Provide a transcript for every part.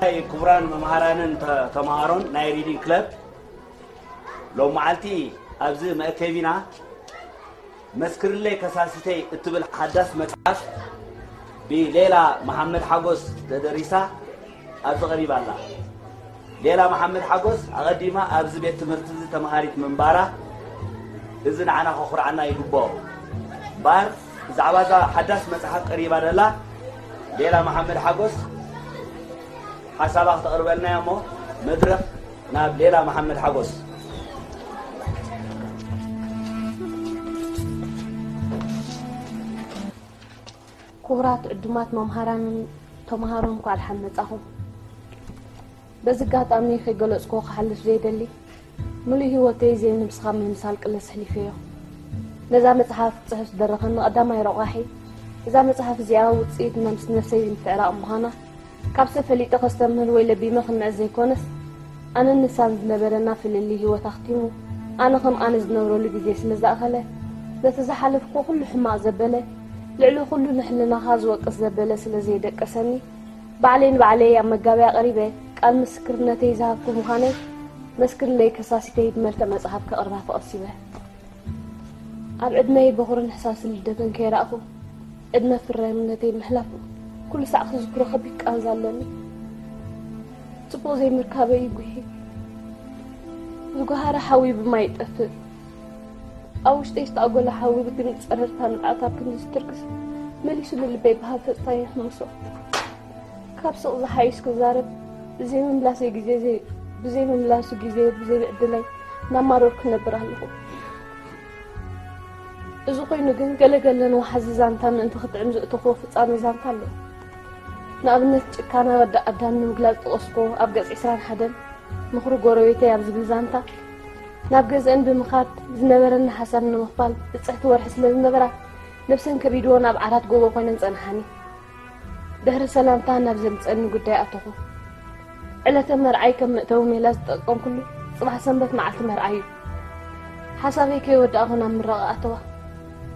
ክቡራን መምሃራንን ተ- ተምሃሮን ናይ ሪዲንግ ክለብ፣ ሎም መዓልቲ ኣብዚ መእከቢና መስክርለይ ከሳሲተይ እትብል ሓዳስ መጽሓፍ ብሌላ መሓመድ ሓጎስ ተደሪሳ ኣብዚ ቀሪባ ኣላ። ሌላ መሓመድ ሓጎስ ኣቐዲማ ኣብዚ ቤት ትምህርቲ እዚ ተምሃሪት ምንባራ፣ እዚ ንዓና ከኹርዓና ይግብኦ። እምበኣር ብዛዕባ እዛ ሓዳስ መጽሓፍ ቀሪባ ዘላ ሌላ መሓመድ ሓጎስ ሓሳባ ክተቕርበልና እያ። እሞ መድረኽ ናብ ሌላ መሓመድ ሓጎስ። ክቡራት ዕዱማት መምሃራንን ተምሃሮን፣ እንኳዕ ደሓን መጻኹም። በዚ ኣጋጣሚ ከይገለጽኩዎ ክሓልፍ ዘይደሊ፣ ምሉእ ህይወተይ ዘይንብስኻ ምምሳል ቅለስ ኣሕሊፈዮ። ነዛ መጽሓፍ ክጽሕፍ ዝደረኸኒ ቀዳማይ ረቋሒ፣ እዛ መጽሓፍ እዚኣ ውጽኢት ነብስ- ነብሰይ ምትዕራቕ ምዃና፣ ካብ ሰብ ፈሊጠ ከስተምህር ወይ ለቢመ ክምዕዝ ዘይኮነስ፣ ኣነን ንሳን ዝነበረና ፍልልይ ህይወት ኣኽቲሙ፣ ኣነ ከም ኣነ ዝነብረሉ ግዜ ስለ ዝኣኸለ፣ ነቲ ዝሓለፍኩዎ ኩሉ ሕማቕ ዘበለ፣ ልዕሊ ኩሉ ንሕልናኻ ዝወቅስ ዘበለ ስለ ዘየደቀሰኒ፣ ባዕለይ ንባዕለይ ኣብ መጋበያ ቀሪበ ቃል ምስክርነተይ ዝሃብኩ ምዃነይ መስክርለይ ከሳሲተይ ብመልክዕ መጽሓፍ ከቕርባ ተቐሲበ። ኣብ ዕድመይ በኹርን ሕሳስ ልደትን ከይረኣኹ፣ ዕድመ ፍረ እምነተይ ምሕላፉ ኩሉ ሳዕ ክዝክሮ ከቢድ ቃንዛ ኣለኒ። ጽቡቕ ዘይምርካበይ ይጉሂ። ዝጓሃረ ሓዊ ብማይ ይጠፍእ። ኣብ ውሽጠይ ዝተኣጎለ ሓዊ ግን ጸረርታ ንብዓት ኣብ ክንዲ ዝትርክስ፣ መሊሱ ንልበይ ብሃፈጽታ የሕምሶ። ካብ ስቕ ዝሓይሽ ክዛረብ ብዘይምምላሰይ ግዜ ዘይ- ብዘይምምላሱ ግዜ ብዘይዕድለይ እናማረርኩ ክነብር ኣለኹ። እዚ ኮይኑ ግን ገለ ገለ ንወሓዚ ዛንታ ምእንቲ ክጥዕም ዘእተኹዎ ፍጻመ ዛንታ ኣሎ። ንኣብነት ጭካነ ወዲ ኣዳም ንምግላጽ ዝጠቐስኩዎ ኣብ ገጽ ዕስራን ሓደን ምኽሪ ጎረቤተይ ኣብ ዝብል ዛንታ ናብ ገዝአን ብምኻድ ዝነበረኒ ሓሳብ ንምኽፋል ብጽሕቲ ወርሒ ስለ ዝነበራ ነብሰን ከቢድወን ኣብ ዓራት ጎቦ ኮይነን ጸንሓኒ። ድሕሪ ሰላምታ ናብ ዘምጸኒ ጉዳይ ኣተኹ። ዕለተ መርዓይ ከም መእተዊ ሜላ ዝተጠቀምኩሉ ጽባሕ ሰንበት መዓልቲ መርዓይ እዩ። ሓሳበይ ከይወዳእኹ ናብ ምረቓ ኣተዋ።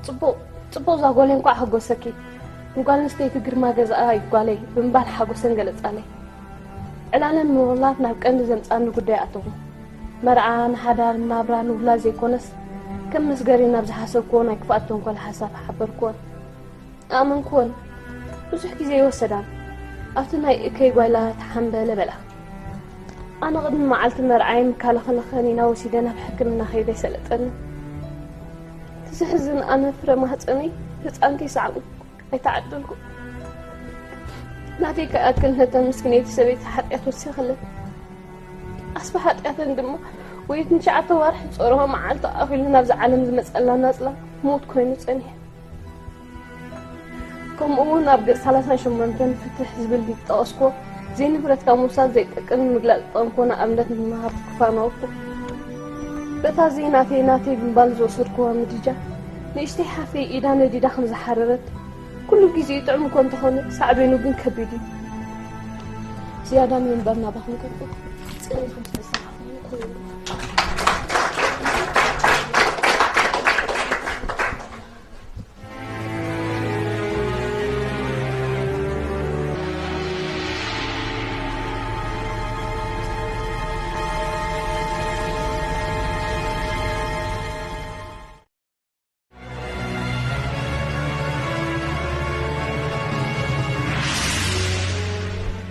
ጽቡቕ፣ ጽቡቕ እዛ ጓለይ እንኳዕ ሓጎሰኪ። ንጓል ኣንስተይቲ ግርማ ገዛኣ እዩ ጓለይ ብምባል ሓጎሰን ገለጻለይ። ዕላለን ምውላፍ ናብ ቀንዲ ዘምጻኒ ጉዳይ ኣተኹ። መርዓ፣ ንሓዳር፣ ናብራ፣ ንውላድ ዘይኮነስ ከም መስገሪ ናብ ዝሓሰብክዎ ናይ ክፍኣት ተንኮል ሓሳብ ሓበርክወን። ኣእመንክወን። ብዙሕ ግዜ ይወሰዳን ኣብቲ ናይ እከይ ጓይላ ተሓምበለ በላ። ኣነ ቅድሚ መዓልቲ መርዓይ ምካለኸለኸን ኢና ወሲደ ናብ ሕክምና ከይደ ይሰለጠኒ። እቲ ዘሕዝን ኣነ ፍረ ማህፀነይ ህፃንተይ ሳዕቤን ኣይተዓደልኩ። ናተይ ክኣክል ነተን ምስኪነይቲ ሰበይቲ ሓጢኣት ወሲኸለን። ኣስፋ ሓጢኣተን ድማ ወይ እቲ ንትሽዓተ ዋርሒ ፀርሆ መዓልቲ ኣኺሉ ናብዚ ዓለም ዝመፀላ ናፅላ ሞት ኮይኑ ፀኒሐ። ከምኡ እውን ኣብ ገጽ ሰላሳን ሸሞንተን ፍትሕ ዝብል ዝጠቐስኮ ዘይንብረትካ ምውሳድ ዘይጠቅም ምግላጽ ጠንኮ ንኣብነት ንምሃብ ክፋነወኩ። በታ ዘይናተይ ናተይ ብምባል ዝወሰድክዋ ምድጃ ንእሽተይ ሓፍተይ ኢዳ ነዲዳ ከም ዝሓረረት ኩሉ ግዜ ጥዑም እኮ እንተኾነ ሳዕቤኑ ግን ከቢድ እዩ። ዝያዳ ምንባር ናባኹም ከብቅዕ ጽሬት ምስ ተሰማዕኩም ይኽእል።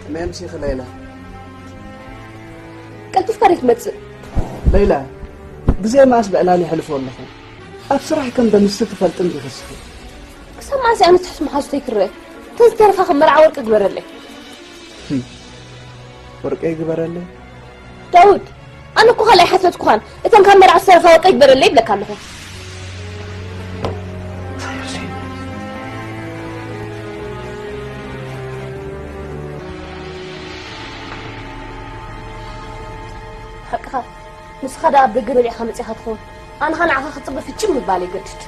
ጥሜምሲኺ ለይላ። ቀልጢፍካ ዶ ትመጽእ? ለይላ፣ ግዜ መኣስ ብዕላል የሕልፎ ኣለኹ። ኣብ ስራሕ ከም ደምሲ ትፈልጥን ዲኺ እስኺ? ክሳብ መዓስ ኣነ ትሕት መሓዙተይ ክረአ? ተዝተረፋ ከም መርዓ ወርቂ ግበረለይ። ወርቂ ይግበረለይ? ዳውድ፣ ኣነ እኮ ካልኣይ ሓተትኩኻን እተን ካብ መርዓ ዝተረፋ ወርቂ ይግበረለይ ይብለካ ኣለኹ። ሓቅኻ፣ ንስኻ ደኣ ኣብ ደገ በሊዕኻ መጺኻ ትኸውን። ኣነ ኸኣ ንዓኻ ክጽበ ፍጭም ምባል ይገድድ።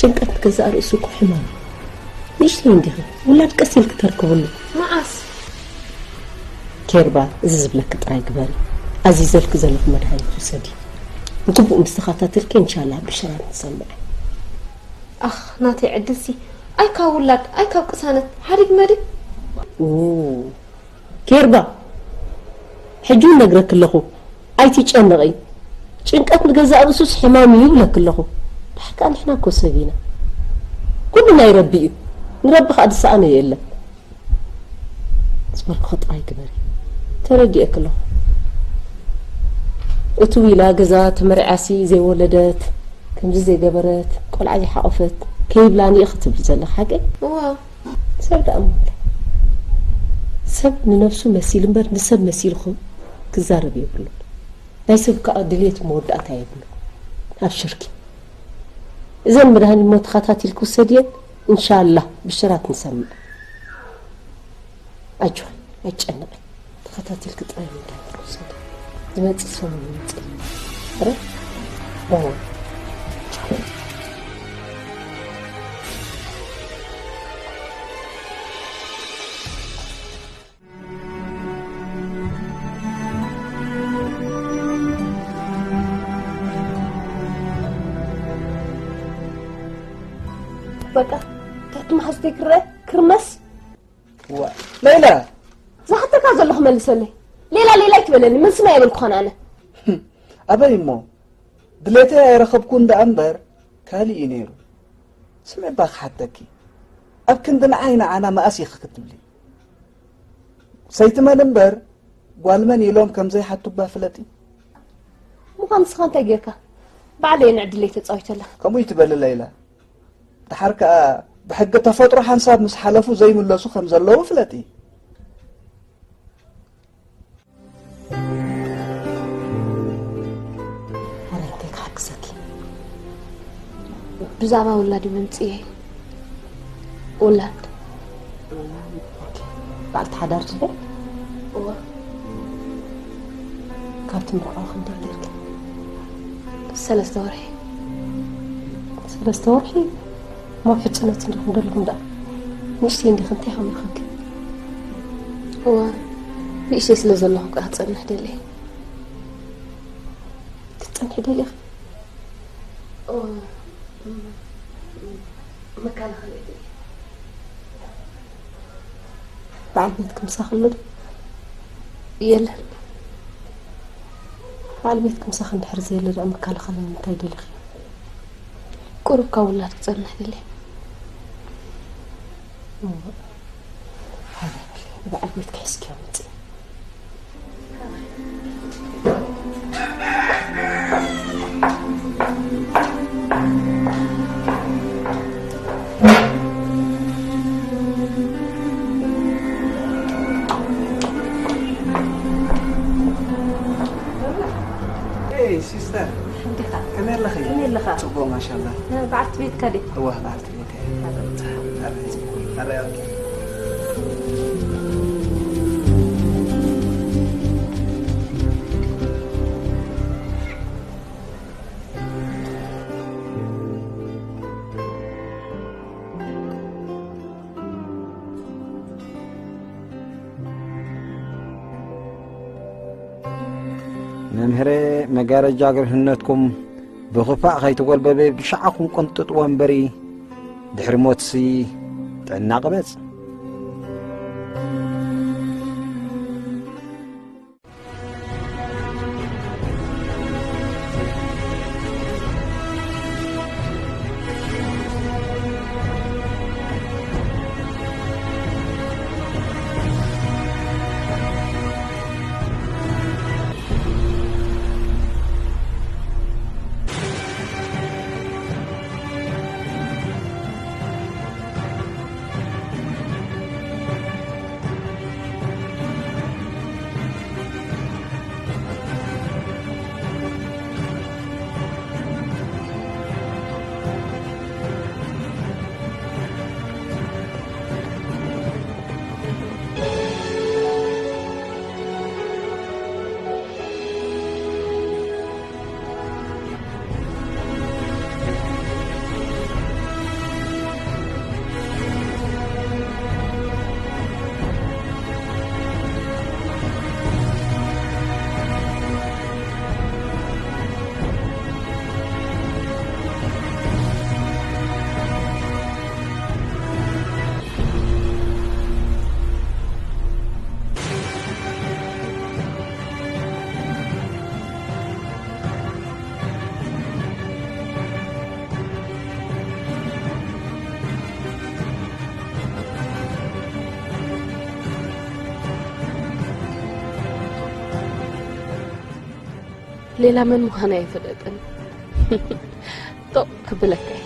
ጭንቀት ገዛእ ርእሱ እኮ ሕማም እዩ። ንእሽተይ እንዲኺ ውላድ ቀስ ኢልኪ ተርክብሉ። መዓስ? ኬርባ፣ እዚ ዝብለኪ ጥራይ ግበሪ። ኣዚዘልኪ ዘለኹ መድሃኒት ውሰዲ። ንግቡእ ምስ ተኸታተልኪ፣ እንሻላ ብሽራ ንሰምዕ። ኣኽ፣ ናተይ ዕድልሲ፣ ኣይ ካብ ውላድ፣ ኣይ ካብ ቅሳነት፣ ሓዲግ መዲግ። ኦ፣ ኬርባ፣ ሕጂ እውን ነግረኪ ኣለኹ፣ ኣይትጨነቒ። ጭንቀት ንገዛእ ርእሱስ ሕማም እዩ ይብለኪ ኣለኹ። ደሓር ከኣ ንሕና እኮ ሰብ ኢና። ኩሉ ናይ ረቢ እዩ። ንረቢ ከኣ ዝሰኣኖ የለን። ዝበልኩኺ ጥራይ ግበሪ። ተረዲኤኪ ኣለኹ። እትው ኢላ ገዛ ተመርዕያሲ ዘይወለደት፣ ከምዚ ዘይገበረት፣ ቆልዓ ዘይሓቖፈት ከይብላኒ ኢኺ ትብሊ ዘለኺ፣ ሓቀይ? እዋ። ሰብ ደኣ እሞ እንታይ? ሰብ ንነብሱ መሲሉ እምበር ንሰብ መሲሉ ክዛረብ የብሉን። ናይ ሰብ ከኣ ድሌት መወዳእታ የብሉን። ኣብሽርኪ። እዘን መድሃኒት እሞ ተኸታቲልኪ ውሰድየን፣ እንሻላህ ብሽራት ንሰምዕ። ኣጆኺ፣ ኣይትጨነቒ። ተኸታቲልኪ ጥራይ መድሃኒት ውሰዲ። ዝመጽእ ሰሙን ይመጽእ። ረ? ኦ። በቃ፣ ታሕቲ መሓዝተይ ክረአ፣ ክርመስ። ዋ፣ ሌላ! ዝሓተካ ዘለኹ መልሰለይ። ሌላ፣ ሌላ ኣይትበለኒ፣ መልሲ ናይ የበልኩኻን ኣነ። ኣበይ እሞ? ድሌተይ ኣይረኸብኩን ደኣ እምበር፣ ካልእ እዩ ነይሩ። ስምዒ እባ ክሓተኪ። ኣብ ክንዲ ንዓይ ንዓና መኣስ ኢኺ ክትብሊ? ሰይቲ መን እምበር፣ ጓል መን ኢሎም ከም ዘይሓቱ እባ ፍለጢ። ምዃን ንስኻ እንታይ ጌርካ? ባዕለይ ንዕድለይ ተጻዊተላ። ከምኡ ይትበሊ ሌላ። ደሓር ከኣ ብሕጊ ተፈጥሮ ሓንሳብ ምስ ሓለፉ ዘይምለሱ ከም ዘለዉ ፍለጢ። ኣረ እንታይ ክሓግዘኪ? ብዛዕባ ውላድ እዩ መምጽኤ። ውላድ። ኦኬ። በዓልቲ ሓዳር ዲኺ? እወ። ካብ ትምርዓው ክንደይ ጌርኪ? ሰለስተ ወርሒ። ሰለስተ ወርሒ? እሞ ኣብ ሕጽነት እንዲኹም ዘለኹም ደኣ። ንእሽተይ እንዲኺ እንታይ ሓሚኹኪ? እወ። ንእሽተይ ስለ ዘለኹ ከኣ ክጸንሕ ደልየ። ክትጸንሒ ደሊኺ? እወ። መከላኸሊ እየ። በዓል ቤትኪ ምሳኺ ኣሎ ዶ? የለን። በዓል ቤትኪ ምሳኺ እንድሕር ዘየለ ደኣ መከላኸሊ ንምንታይ ደሊኺ? ቁሩብ ካብ ውላድ ክጸንሕ ደልየ። እወ። ሃየ በሊ፣ ንበዓል ቤትኪ ሒዝክዮ ምጺ። ኤይ፣ ሲስተር፣ እንዲኻ? ከመይ ኣለኺ? ከመይ ኣለኻ? ጽቡቕ፣ ማሻላ። በዓልቲ ቤትካ ድያ? እወ፣ በዓልቲ ቤተይ። ኣረ፣ ኣረ፣ ኣረ። መምህረ መጋረጃ ግርህነትኩም ብኽፋእ ኸይተጎልበበ ብሻዕኹም ቅንጥጥዎ እምበሪ፣ ድሕሪ ሞትሲ ጥዕና ቅበጽ። ሌላ መን ምዃና ኣይፈለጥን። ጦቕ ክብለካ እየ።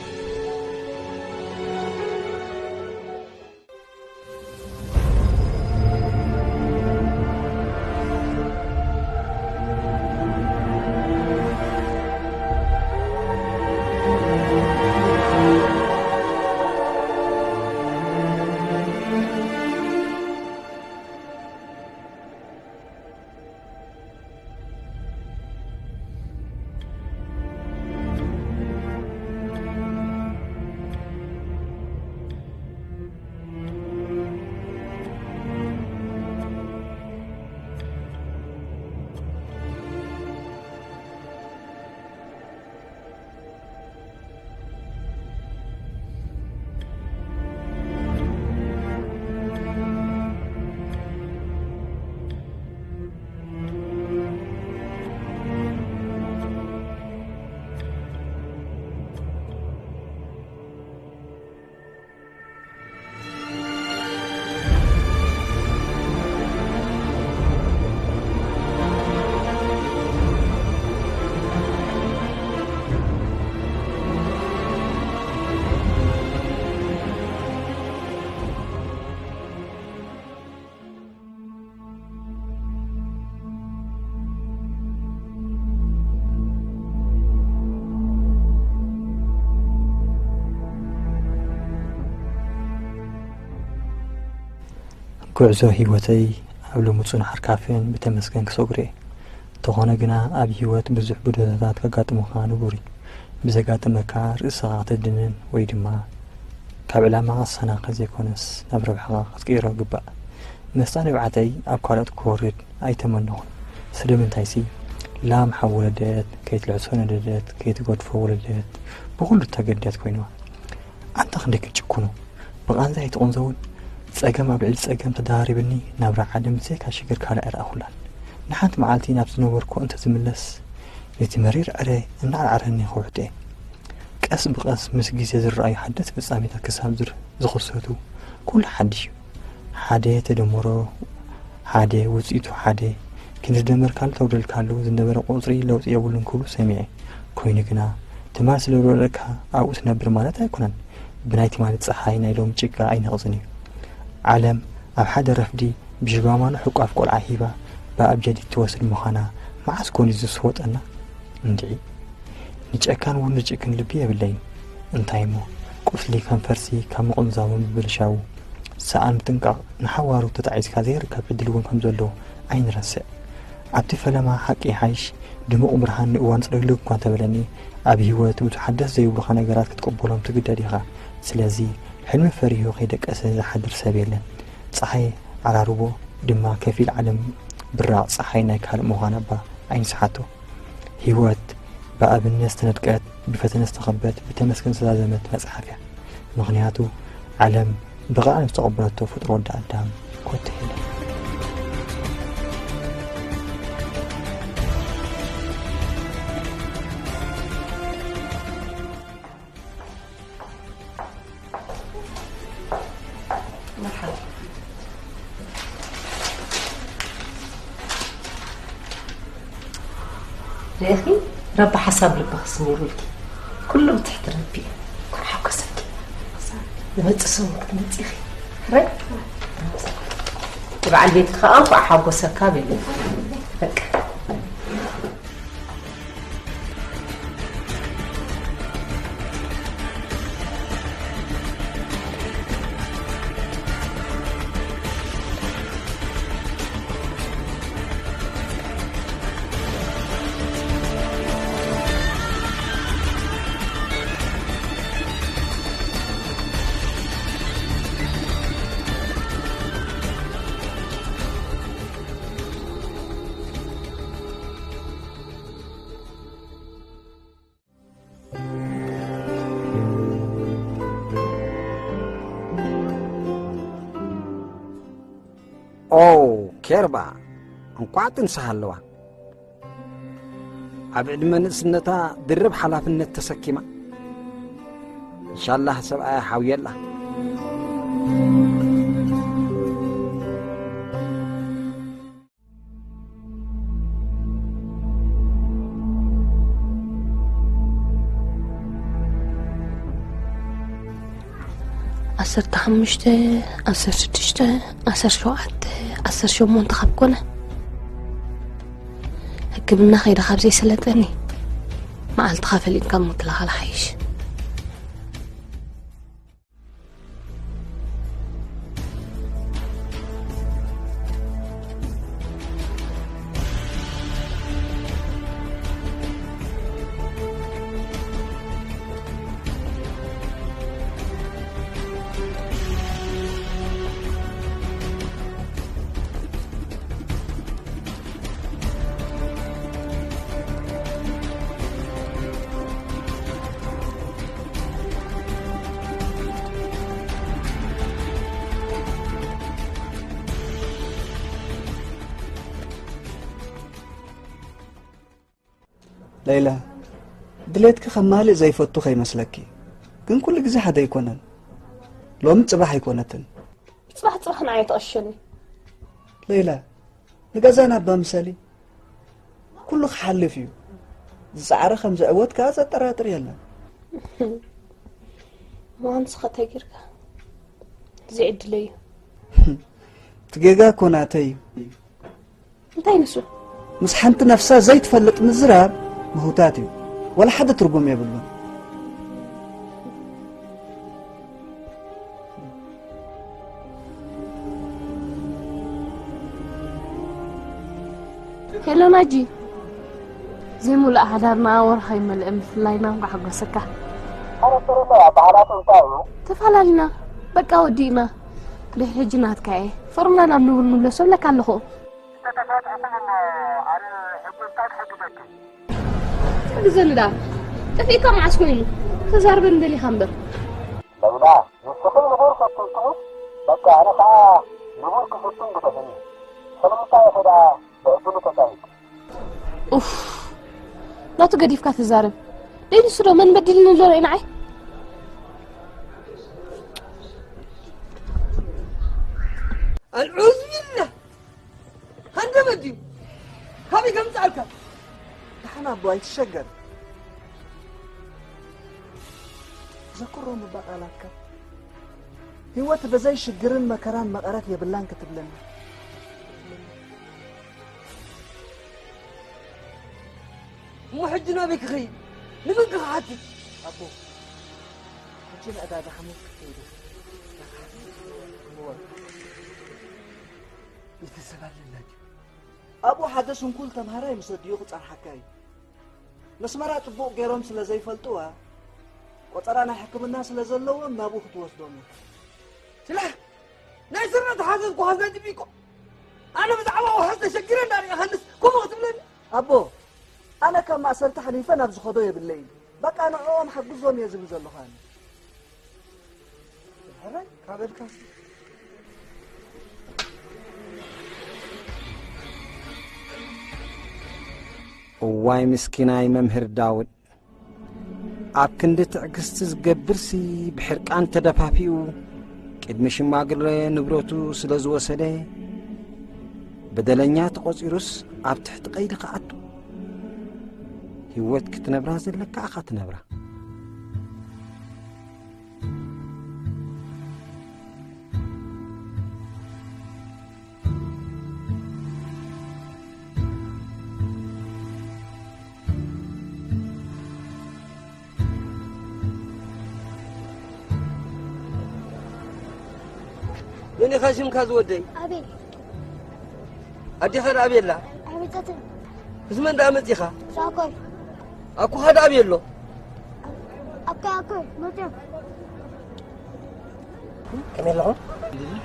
ጉዕዞ ህይወተይ ኣብ ልሙጽን ሓርካፍን ብተመስገን ክሰግሮ እየ። እንተኾነ ግና ኣብ ህይወት ብዙሕ ብድሆታት ከጋጥሙኻ ንቡር እዩ። ብዘጋጥመካ ርእስኻ ክትድንን ወይ ድማ ካብ ዕላማኻ ዝሰናኸል ዘይኮነስ ናብ ረብሓኻ ክትቅይሮ ይግባእ። መስጣ ንብዓተይ ኣብ ካልኦት ክወርድ ኣይተመነኹን። ስለምንታይሲ ላም ሓው ወለደት፣ ከይትልሕሶ ነደደት፣ ከይትገድፎ ወለደት፣ ብኹሉ እተገደት ኮይንዋ። ኣንታ ክንደይ ክትጭክኑ! ብቓንዛ ኣይትቕንዘውን። ጸገም ኣብ ልዕሊ ጸገም ተደራሪብኒ ናብራ ዓለም ብዘይካ ሽግር ካልእ ኣይረኣኹላን። ንሓንቲ መዓልቲ ናብ ዝነበርኩ እንተዝምለስ፣ ነቲ መሪር ዕረ እናዓርዓረኒ ክውሕጦ እየ። ቀስ ብቐስ ምስ ግዜ ዝረኣዩ ሓደስቲ ፍጻሜታት ክሳብ ዝር-፣ ዝኽሰቱ፣ ኩሉ ሓድሽ እዩ። ሓደ ተደመሮ ሓደ ውጽኢቱ ሓደ ክንዲ ዝደመርካሉ ተውደልካሉ ዝነበረ ቁጽሪ ለውጢ የብሉን ክብሉ ሰሚዐ። ኮይኑ ግና ትማል ስለ ዝወደልካ ኣብኡ ትነብር ማለት ኣይኮነን። ብናይ ትማሊ ጸሓይ ናይ ሎሚ ጭቃ ኣይነቕጽን እዩ። ዓለም ኣብ ሓደ ረፍዲ ብሽጓማኖ ሕቋፍ ቆልዓ ሂባ ብኣብጀዲት ትወስድ ምዃና መዓስ ኮን እዩ ዝስወጠና? እንድዒ። ንጨካን እውን ዝጭክን ልቢ የብለይን። እንታይ እሞ፣ ቁስሊ ከም ፈርሲ ካብ ምቕንዛሙ ምብልሻዉ። ሰኣን ምጥንቃቕ፣ ንሓዋሩ ተታዒዝካ ዘይርከብ ዕድል እውን ከም ዘሎ ኣይንረስዕ። ኣብቲ ፈለማ ሓቂ ይሓይሽ፣ ድሙቕ ብርሃን ንእዋን ጽልግልግ እኳ እንተበለኒ፣ ኣብ ህይወት ብዙሓት ደስ ዘይብሉኻ ነገራት ክትቅበሎም ትግደድ ኢኻ። ስለዚ፣ ሕልሚ ፈሪሁ ከይደቀሰ ዝሓድር ሰብ የለን። ጸሓይ ዓራርቦ ድማ ከፊል ዓለም ብራቕ ጸሓይ ናይ ካልእ ምዃና እባ ኣይንስሓቶ። ህይወት ብኣብነት ዝተነድቀት፣ ብፈተነ ዝተኸበት፣ ብተመስገን ዝተዛዘመት መጽሓፍ እያ። ምኽንያቱ፣ ዓለም ብቓል ዝተቐበለቶ ፍጡር ወዲ ኣዳም ኮተት የለን። መርሓባ። ርኢኺ፣ ረቢ ሓሳብ ልብኽስ ነይሩልኪ። ኩሉ ብትሕቲ ረቢ እዩ። እንኳዕ ሓጎሰኪ። ዝመጽእ ሰሙን ክትመጺ ኢኺ። ሕራይ? ንበዓል ቤትኪ ከኣ እንኳዕ ሓጎሰካ በሊ። በቃ። ኦ፣ ኬርባ፣ እንኳዕ ጥንሲ ሃለዋ። ኣብ ዕድመ ንእስነታ ድርብ ሓላፍነት ተሰኪማ። እንሻላህ ሰብኣያ ሓውየላ። ዓሰርተ ሓሙሽተ፣ ዓሰርተ ሽዱሽተ፣ ዓሰርተ ሸውዓተ፣ ዓሰርተ ሸሞንተ ካብ ኮነ፣ ሕክምና ከይደ ካብ ዘይሰለጠኒ፣ መዓልትኻ ፈሊጥካ ምክልኻል ሓይሽ። ለይላ፣ ድሌትኪ ከማልእ ዘይፈቱ ከይመስለኪ። ግን ኩሉ ግዜ ሓደ ኣይኮነን። ሎሚ ጽባሕ ኣይኮነትን። ጽባሕ ጽባሕ ንዓይ ተቐሽሸኒ። ለይላ፣ ንገዛና እባ ምሰሊ። ኩሉ ክሓልፍ እዩ። ዝጸዓረ ከም ዝዕወት ከኣ ዘጠራጥር የለን። እሞ ኣንስኻ እንታይ ጌርካ? እዚ ዕድለይ እዩ። እቲ ጌጋ እኮ ናተይ እዩ። እንታይ ንሱ? ምስ ሓንቲ ነፍሳ ዘይትፈልጥ ምዝራብ ምህውታት እዩ። ወላ ሓደ ትርጉም የብሉን። ሄሎ ናጂ፣ ዘይሙሉእ ሓዳርና ወርሒ ኣይመልእን፣ ምፍልላይና እንኳዕ ሓጎሰካ። ኣረ ሶሮና፣ በዓላት እንታይ እዩ? ተፋላሊና፣ በቃ ወዲእና። ድሕሪ ሕጂ ናትካ እየ። ፎርምና ናብ ንቡር ንብሎ ሰብለካ ኣለኹ። ተተሳትፍን እሞ ኣነ ሕጂ እንታይ ክሕግዘኪ? ትሕግዘኒ ደኣ። ጠፊእካ መዓስ ኮይኑ? ተዛርበኒ ደሊኻ እምበር። ለይላ፣ ንስኺ ንቡር ፈቲንኪ፣ በቃ ኣነ ከኣ ንቡር ክፍትን ግደፍኒ። ስለምንታይ ኢኺ ደኣ ብዕድሉ ተጻዊትኪ? ኡፍ፣ ናቱ ገዲፍካ ትዛረብ። ደይ ንሱ ዶ መን በዲልኒ ኣሎ ንዓይ? ኣልዑዝ ቢላህ። ሃንደበት ድዩ? ካበይ ከምጽኣልካ? ደሓን ኣቦ፣ ኣይትሸገር። ዘክሮም እባ ቃላትካ። ህይወት ብዘይ ሽግርን መከራን መቐረት የብላን ክትብለኒ። እሞ ሕጂ ናበይ ክኸይድ? ንመን ከ ክሓትት? ኣቦ፣ ሕጂ ንዕዳጋ ሓሙስ ክትከይድ። እወ። ቤተሰብ ኣለና ድዩ? ኣብኡ ሓደ ስንኩል ተምሃራይ ምስ ኣዲኡ ክጸንሓካ እዩ። ነስመራ ጽቡቕ ገይሮም ስለ ዘይፈልጥዋ፣ ቆጸራ ናይ ሕክምና ስለ ዘለዎም ናብኡ ክትወስዶም ኢኻ። ስለ ናይ ስረ ተሓዘዝኩ ሃዝና ጅቢቆ። ኣነ ብዛዕባ ውሓዝ ተሸጊረ እንዳርኢኻንስ ከምኡ ክትብለኒ? ኣቦ፣ ኣነ ካብ ማእሰርቲ ሓሊፈ ናብ ዝኸዶ የብለይን። በቃ ንዕኦም ሓግዞም እየ ዝብል ዘለኹ ኣነ። ሕራይ ካብ በልካስ። እዋይ ምስኪናይ መምህር ዳውድ፣ ኣብ ክንዲ ትዕግስቲ ዝገብርሲ ብሕርቃን ተደፋፊኡ ቅድሚ ሽማግለ ንብረቱ ስለ ዝወሰደ፣ በደለኛ ተቖጺሩስ ኣብ ትሕቲ ቀይዲ ክኣቱ። ህይወት ክትነብራ ዘለካ ኢኻ ትነብራ። መን ኢኻ ሽምካ ዝወደይ? ኣቤል። ኣዴኻ ደኣ ኣቤላ? ኣቤል ጸትም። ምስ መን ደኣ መጺኻ? ዛኮር። ኣኩኻ ደኣ ኣቤሎ? ኣካ ኣኮ መጽዮ። ከመይ ኣለኹም?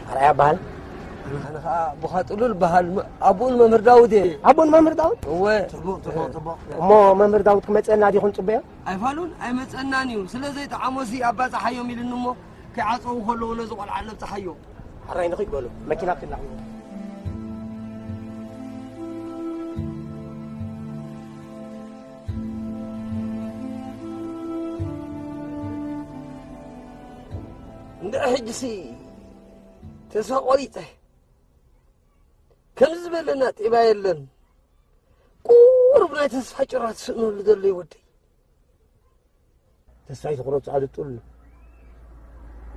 ኣርኣያ በሃል። ኣነ ኸዓ ኣቦኻ ጥሉል በሃል። መ-፣ ኣቦኡን መምህር ዳውድ እየ። ኣቦን መምህር ዳውድ? እወ። ጽቡቕ፣ ጽቡቕ፣ ጽቡቕ። እሞ መምህር ዳውድ ክመጽአና ዲኹም ጽበዮ? ኣይፋሉን ኣይመጸናን እዩ። ስለ ዘይጠዓሞሲ ኣባጽሓዮም ኢሉኒ እሞ ከይዓጸዉ ከለዉ ነዚ ቆልዓ ነብጽሓዮ። ሕራይ ንኺድ በሉ። መኪና ክትላዕሉ። እንድዒ ሕጂሲ ተስፋ ቆሪጸ። ከምዚ ዝበለና ጤባ የለን። ቁሩብ ናይ ተስፋ ጭራ ትስእነሉ ዘሎ እዩ ወደይ። ተስፋ ኣይትቑረጽ ኣሉ ጥሉ።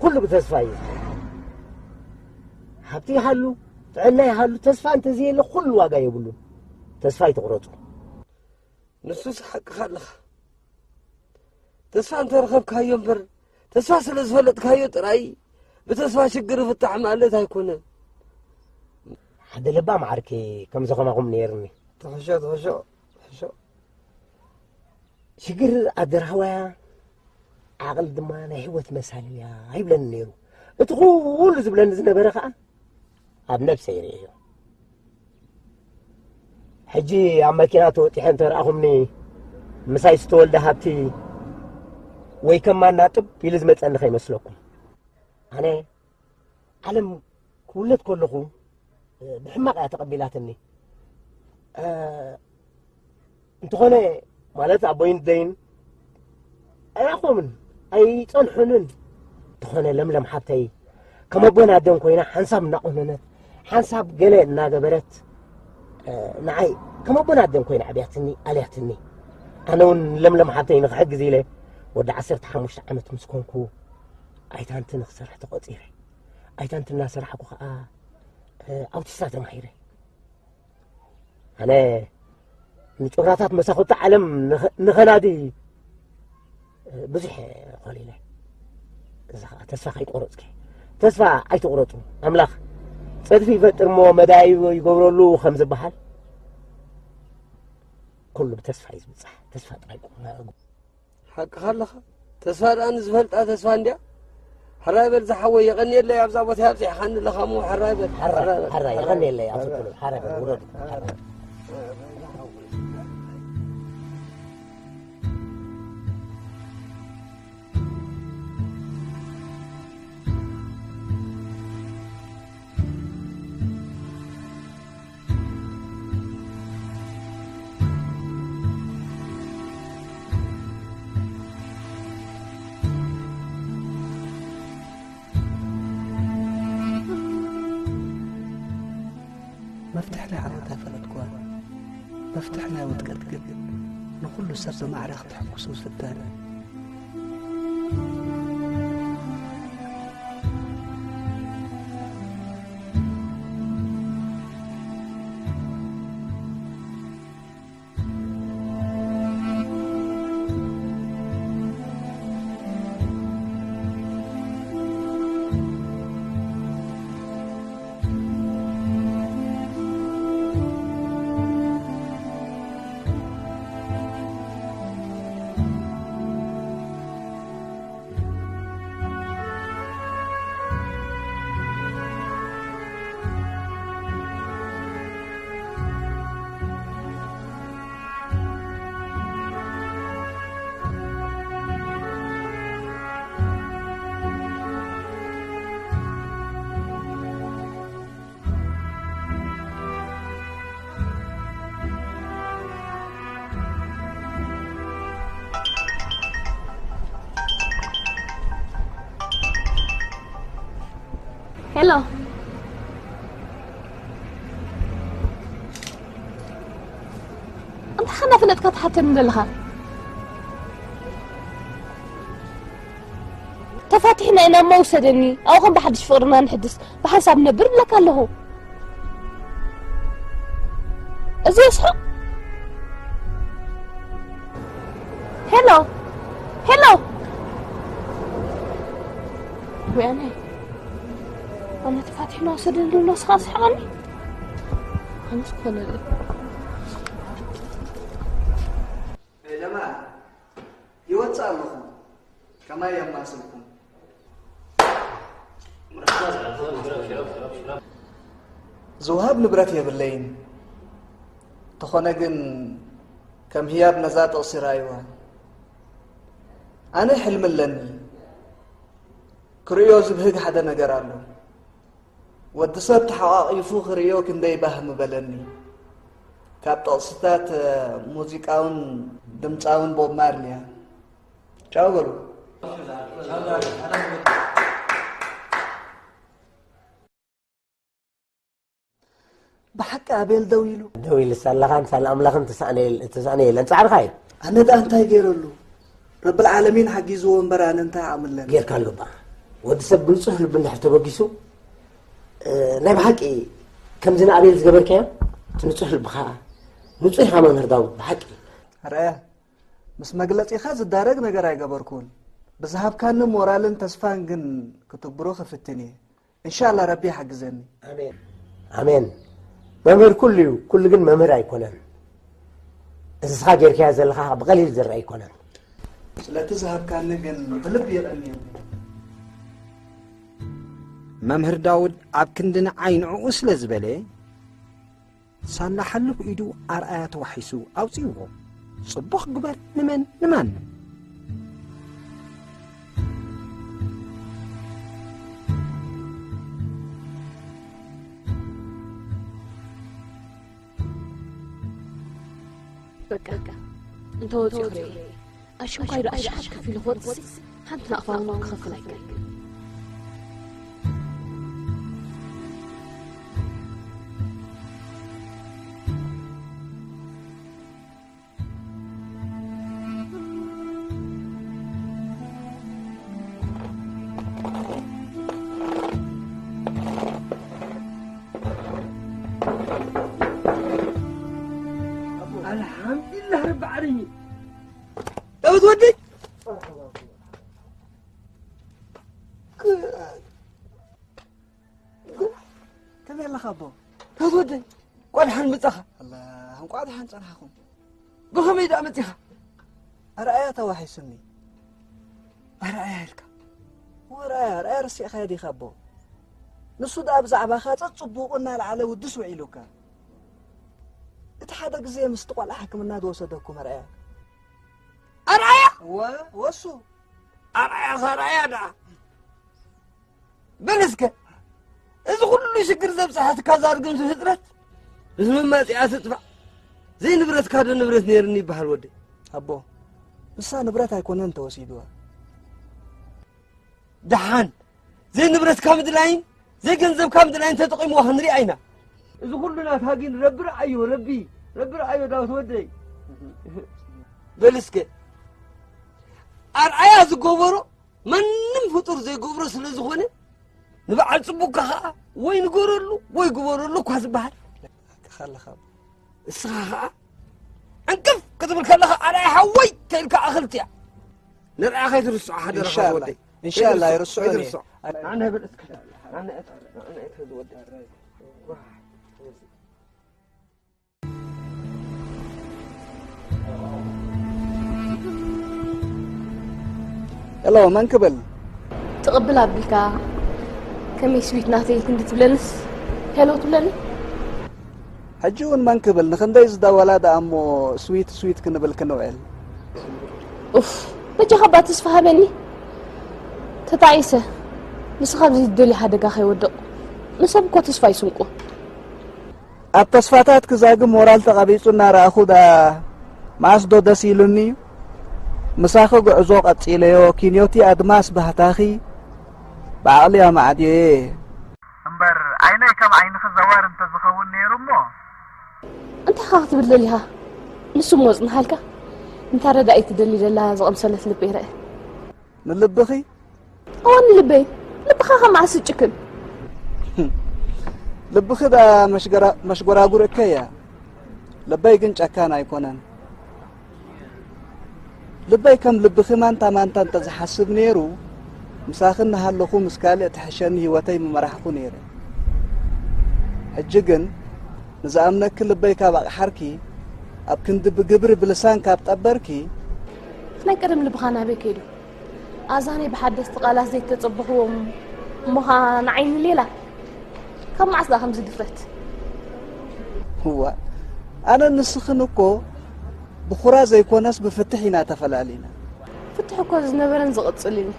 ኩሉ ብተስፋ እዩ። ሃብቲ ይሃሉ፣ ጥዕና ይሃሉ፣ ተስፋ እንተዘየለ ኩሉ ዋጋ የብሉን። ተስፋ ኣይትቑረጹ። ንሱስ ሓቅኻ ኣለኻ። ተስፋ እንተረኸብካዮ እምበር፣ ተስፋ ስለ ዝፈለጥካዮ ጥራይ ብተስፋ ሽግር ይፍታሕ ማለት ኣይኮነን። ሓደ ለባም ዓርኪ ከምዚ ከማኹም ነይርኒ። ትሕሾ፣ ትሕሾ፣ ትሕሾ። ሽግር ኣደራህዋያ፣ ዓቕሊ ድማ ናይ ህይወት መሳልል እያ ይብለኒ ነይሩ። እቲ ኩሉ ዝብለኒ ዝነበረ ኸኣ ኣብ ነብሰይ ይርእዮ። ሕጂ ኣብ መኪና ተወጢሐ እንተ ረኣኹምኒ፣ ምሳይ ዝተወልደ ሃብቲ ወይ ከማና ጥብ ኢሉ ዝመጸኒ ከይመስለኩም። ኣነ ዓለም ክውለድ ከለኹ፣ እ፣ ብሕማቕ እያ ተቐቢላትኒ። እ፣ እንተኾነ፣ ማለት ኣቦይን ደይን ኣይኣኾምን፣ ኣይጸንሑንን። እንተኾነ ለምለም ሓብተይ፣ ከም ኣቦን ኣደን ኮይና ሓንሳብ እናቖነነት፣ ሓንሳብ ገለ እናገበረት፣ እ፣ ንዓይ ከም ኣቦን ኣደን ኮይና ኣብያትኒ፣ ኣልያትኒ። ኣነ እውን ለምለም ሓብተይ ንኽሕግዝ ኢለ ወዲ ዓሰርተ ሓሙሽተ ዓመት ምስ ኮንኩ ኣይታንቲ ንኽሰርሕ ተቖጺረ። ኣይታንቲ እናሰራሕኩ ኸኣ፣ እ፣ ኣውቲስታ ተማሂረ። ኣነ ንጩራታት መሳኹቲ ዓለም ንኸ-፣ ንኸናዲ ብዙሕ ኮሊለ። እዚ ኸኣ ተስፋ ከይቆረጽኪ። ተስፋ ኣይትቑረጹ። ኣምላኽ ጸድፊ ይፈጥር እሞ መዳይቦ ይገብረሉ ከም ዝበሃል፣ ኩሉ ብተስፋ እዩ ዝብጻሕ። ተስፋ ጥራይ ቁም ነገር። ሓቅኻ ኣለኻ። ተስፋ ደኣ ንዝፈልጣ ተስፋ እንድያ። ሕራይ በል ዝሓወይ፣ የቐንየለይ ኣብዛ ቦታ ኣብጺሕኻኒ ኣለኻ እሞ፣ ሕራይ በል፣ ሕራይ፣ ሕራይ በል፣ ሕራይ፣ ሕራይ በል። የቐንየለይ ኣብቲ ኩሉ፣ ሕራይ በል፣ ውረድ፣ ሕራይ። መፍትሕ ናይ ዓወት ኣይፈለጥኩዋን። መፍትሕ ናይ ውድቀት ግን ንኹሉ ሰብ ብማዕረ ክተሐጉስ ምፍታን እዩ። ሄሎ። እንታይ ከናፍለጥካ ትሓተኒ ዘለኻ? ተፋቲሕና ኢና እሞ ውሰደኒ። ኣብኡ ከም ብሓድሽ ፍቕርና ንሕድስ። ብሓንሳብ ነብር እብለካ ኣለኹ። እዚ የስሕቕ። ሄሎ፣ ሄሎ። ወይ ኣነ፣ ኣነ ተፋቲሕና ውሰደኒ ዝብሎ ንስኻ ትስሕቐኒ? ኣነስ ክኾነለይ። ኤለማ፣ ይወጽእ ኣለኹ። ከማይ የማስልኩም። ዝወሃብ ንብረት የብለይን። ተኾነ ግን ከም ህያብ ነዛ ጥቕሲ ረኣይዋ። ኣነ ሕልሚ ኣለኒ። ክርእዮ ዝብህግ ሓደ ነገር ኣሎ። ወዲ ሰብ ተሓቋቒፉ ክርእዮ ክንደይ ባህ ምበለኒ። ካብ ጥቕስታት ሙዚቃውን ድምፃውን ቦብ ማርሊ እያ። ቻው በሉ። ብሓቂ ኣቤል ደው ኢሉ። ደው ኢሉ ሳላኻን ሳል ኣምላኽን ትሳእነ የል-፣ ትሳእነ የለን። ጻዕርኻ እዩ። ኣነ ደኣ እንታይ ገይረሉ? ረብል ዓለሚን ሓጊዝዎ እምበር ኣነ እንታይ ዓቕሚ ኣለኒ? ጌርካሉ እባ። ወዲ ሰብ ብንጹህ ልቢ እንድሕር ተበጊሱ፣ እ፣ ናይ ብሓቂ ከምዚ ንኣቤል ዝገበርካዮ፣ እቲ ንጹህ ልብኻ፣ ንጹህ ኢኻ መምህር ዳውድ፣ ብሓቂ። ኣርኣያ፣ ምስ መግለጺኻ ዝዳረግ ነገር ኣይገበርኩን። ብዝሃብካኒ ሞራልን ተስፋን ግን ክትግብሮ ክፍትን እየ። እንሻላ ረቢ ይሓግዘኒ። ኣሜን። ኣሜን። መምህር ኩሉ እዩ፣ ኩሉ ግን መምህር ኣይኮነን። እዚ ንስኻ ጌርካዮ ዘለኻ ብቐሊል ዝረአ ኣይኮነን። ስለቲ ዝሃብካኒ ግን ብልቢ የቐንየኒ። መምህር ዳውድ ኣብ ክንዲ ንዓይ ንዕኡ ስለ ዝበለ፣ ሳላ ሓሉፍ ኢዱ ኣርኣያ ተዋሒሱ ኣውጺእዎ። ጽቡቕ ግበር ንመን ንማን። በቃ እንተወፂኡ ክርኢ ኣሽንኳይ ዶ ኣሽሓት ከፊሉ ክወፅስ ሓንቲ ናቕፋ እውን ክኸፍል ኣይክእል። ኣልሓምዱሊላህ ረቢ ዓለሚን። ዳዊት ወደይ ከመይ ኣለኻ ኣቦ? ዳዊት ወደይ እንቋዕ ደሓን መጻኻ። ኣላ እንቋዕ ደሓን ጸናሕኹም። ብኸመይ ደኣ መጺኻ? ኣርኣያ ተዋሒሱኒ። ኣርኣያ ኢልካ? ወርኣያ ኣርኣያ ረሲዕኻዮ ዲኻ ኣቦ? ንሱ ደኣ ብዛዕባኻ ጸጽቡቑ እናልዓለ ውድስ ውዒሉካ። እቲ ሓደ ግዜ ምስቲ ቆልዓ ሕክምና ዝወሰደኩም ኣርኣያ። ኣርኣያ? እወ፣ ወሱ። ኣርኣያ ኸ ኣርኣያ ደኣ። በል እስከ፣ እዚ ኩሉ ሽግር ዘብጽሐትካ እዛ ርግምቲ ፍጥረት፣ ምስ መማጽኣ ትጥፋእ። ዘይንብረትካ ዶ ንብረት ነይርኒ ይበሃል ወደይ? ኣቦ፣ ንሳ ንብረት ኣይኮነን ተወሲድዋ። ደሓን፣ ዘይንብረትካ ምድላይን ዘይገንዘብካ ምድላይን ተጠቒምዋ ክንሪኣ ኢና። እዚ ኩሉ ናታ ግን ረቢ ረኣዮ፣ ረቢ፣ ረቢ ረኣዮ ዳዊት ወደይ። በል እስከ፣ ኣርኣያ ዝገበሮ ማንም ፍጡር ዘይገብሮ ስለ ዝኾነ፣ ንበዓል ጽቡቕካ ኸኣ ወይ ንገረሉ ወይ ግበረሉ እኳ ዝበሃል። ሓቅኻ ኣለኻ። እስኻ ኸኣ ዕንቅፍ ክትብል ከለኻ፣ ኣርኣያ ሓወይ ተኢልካ ኣኽልትያ። ንርኣ ከይትርስዖ ሓደራኻ ኢንሻላህ። ወደይ። ኢንሻላህ፣ ከይትርስዖ፣ ኣይርስዖን እየ። ከይትርስዖ። ኣነ በል እስከ፣ ኣነ፣ ኣነ፣ ኣነ፣ ወደይ። ሄሎ፣ መን ክብል? ትቕብል ኣቢልካ ከመይ ስዊት ናተይ ክንዲ ትብለንስ ሄሎ ትብለኒ? ሕጂ እውን መን ክብል? ንኽንደይ ዝደወላ ደኣ እሞ ስዊት ስዊት ክንብል ክንውዕል። ኡፍ፣ በጃኻ እባ ተስፋ ሃበኒ። ተጣዒሰ ንስኻ ኣብዚ ዝደልዮ ሓደጋ ከይወድቕ። ንሰብ እኮ ተስፋ ይስንቁ። ኣብ ተስፋታት ክዛግብ ሞራል ተቐቢጹ እናረኣኹ ደኣ መኣስ ዶ ደስ ኢሉኒ እዩ? ምሳኺ ጉዕዞ ቀጺለዮ ኪንዮቲ ኣድማስ ባህታኺ ብዓቕሊ ኣማዕድዮየ። እምበር ዓይነይ ከም ዓይንኺ ዘዋር እንተዝኸውን ነይሩ እሞ። እንታይ ኢኻ ክትብል ደሊኻ? ንሱ እሞ ጽንሓልካ እንታ ረዳኢት ትደሊ ደላ ዝቐምሰለት ልበይ ርአ። ንልብኺ እወ ንልበይ። ልብኻ ከ መዓስ ይጭክን? ልብኺ ደኣ መሽገራ- መሽጎራጉር እከ እያ። ልበይ ግን ጨካን ኣይኮነን። ልበይ ከም ልብኺ ማንታ ማንታ እንተዝሓስብ ነይሩ፣ ምሳኺ እናሃለኹ ምስ ካልእ ትሕሸኒ ህይወተይ ምመራሕኩ ነይረ። ሕጂ ግን ንዝኣምነኪ ልበይ ካብ ኣቕሓርኪ፣ ኣብ ክንዲ ብግብሪ ብልሳን ካብ ጠበርኪ፣ ናይ ቀደም ልብኻ ናበይ ከይዱ? ኣዛነይ ብሓደስቲ ቃላት ዘይተጸበኽዎም እሞ ኸኣ ንዓይኒ ሌላ። ካብ መዓስ ደኣ ከምዚ ድፍረት? እዋ፣ ኣነን ንስኽን እኮ ብኹራ ዘይኮነስ ብፍትሕ ኢና ተፈላሊና። ፍትሕ እኮ ዝነበረን ዝቕጽልን እዩ።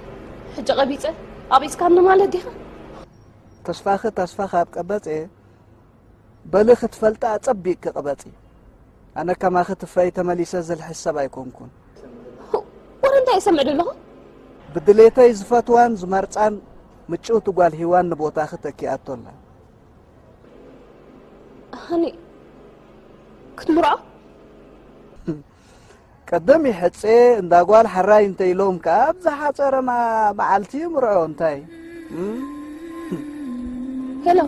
ሕጂ ቀቢጸ ኣቢጽካኒ ማለት ዲኻ? ተስፋኺ ተስፋ ካብ ቀበጸ፣ በሊ ክትፈልጣ ኣጸቢቕኪ ቅበጺ። ኣነ ከማኺ ትፋይ ተመሊሰ ዝልሕስ ሰብ ኣይኮንኩን። ወረ እንታይ እሰምዕ ዘለኹ? ብድሌተይ ዝፈትዋን ዝመርጻን ምጭውቲ ጓል ሂዋን ንቦታኺ ተኪኣቶ ኣላ። ሃኒ ክትምርዖ? ቀደም ይሐጼ እንዳ ጓል ሐራይ እንተ ኢሎም ከኣ ኣብ ዝሓጸረ ማ-፣ መዓልቲ ይምርዖ እንታይ? እም? ሄሎ።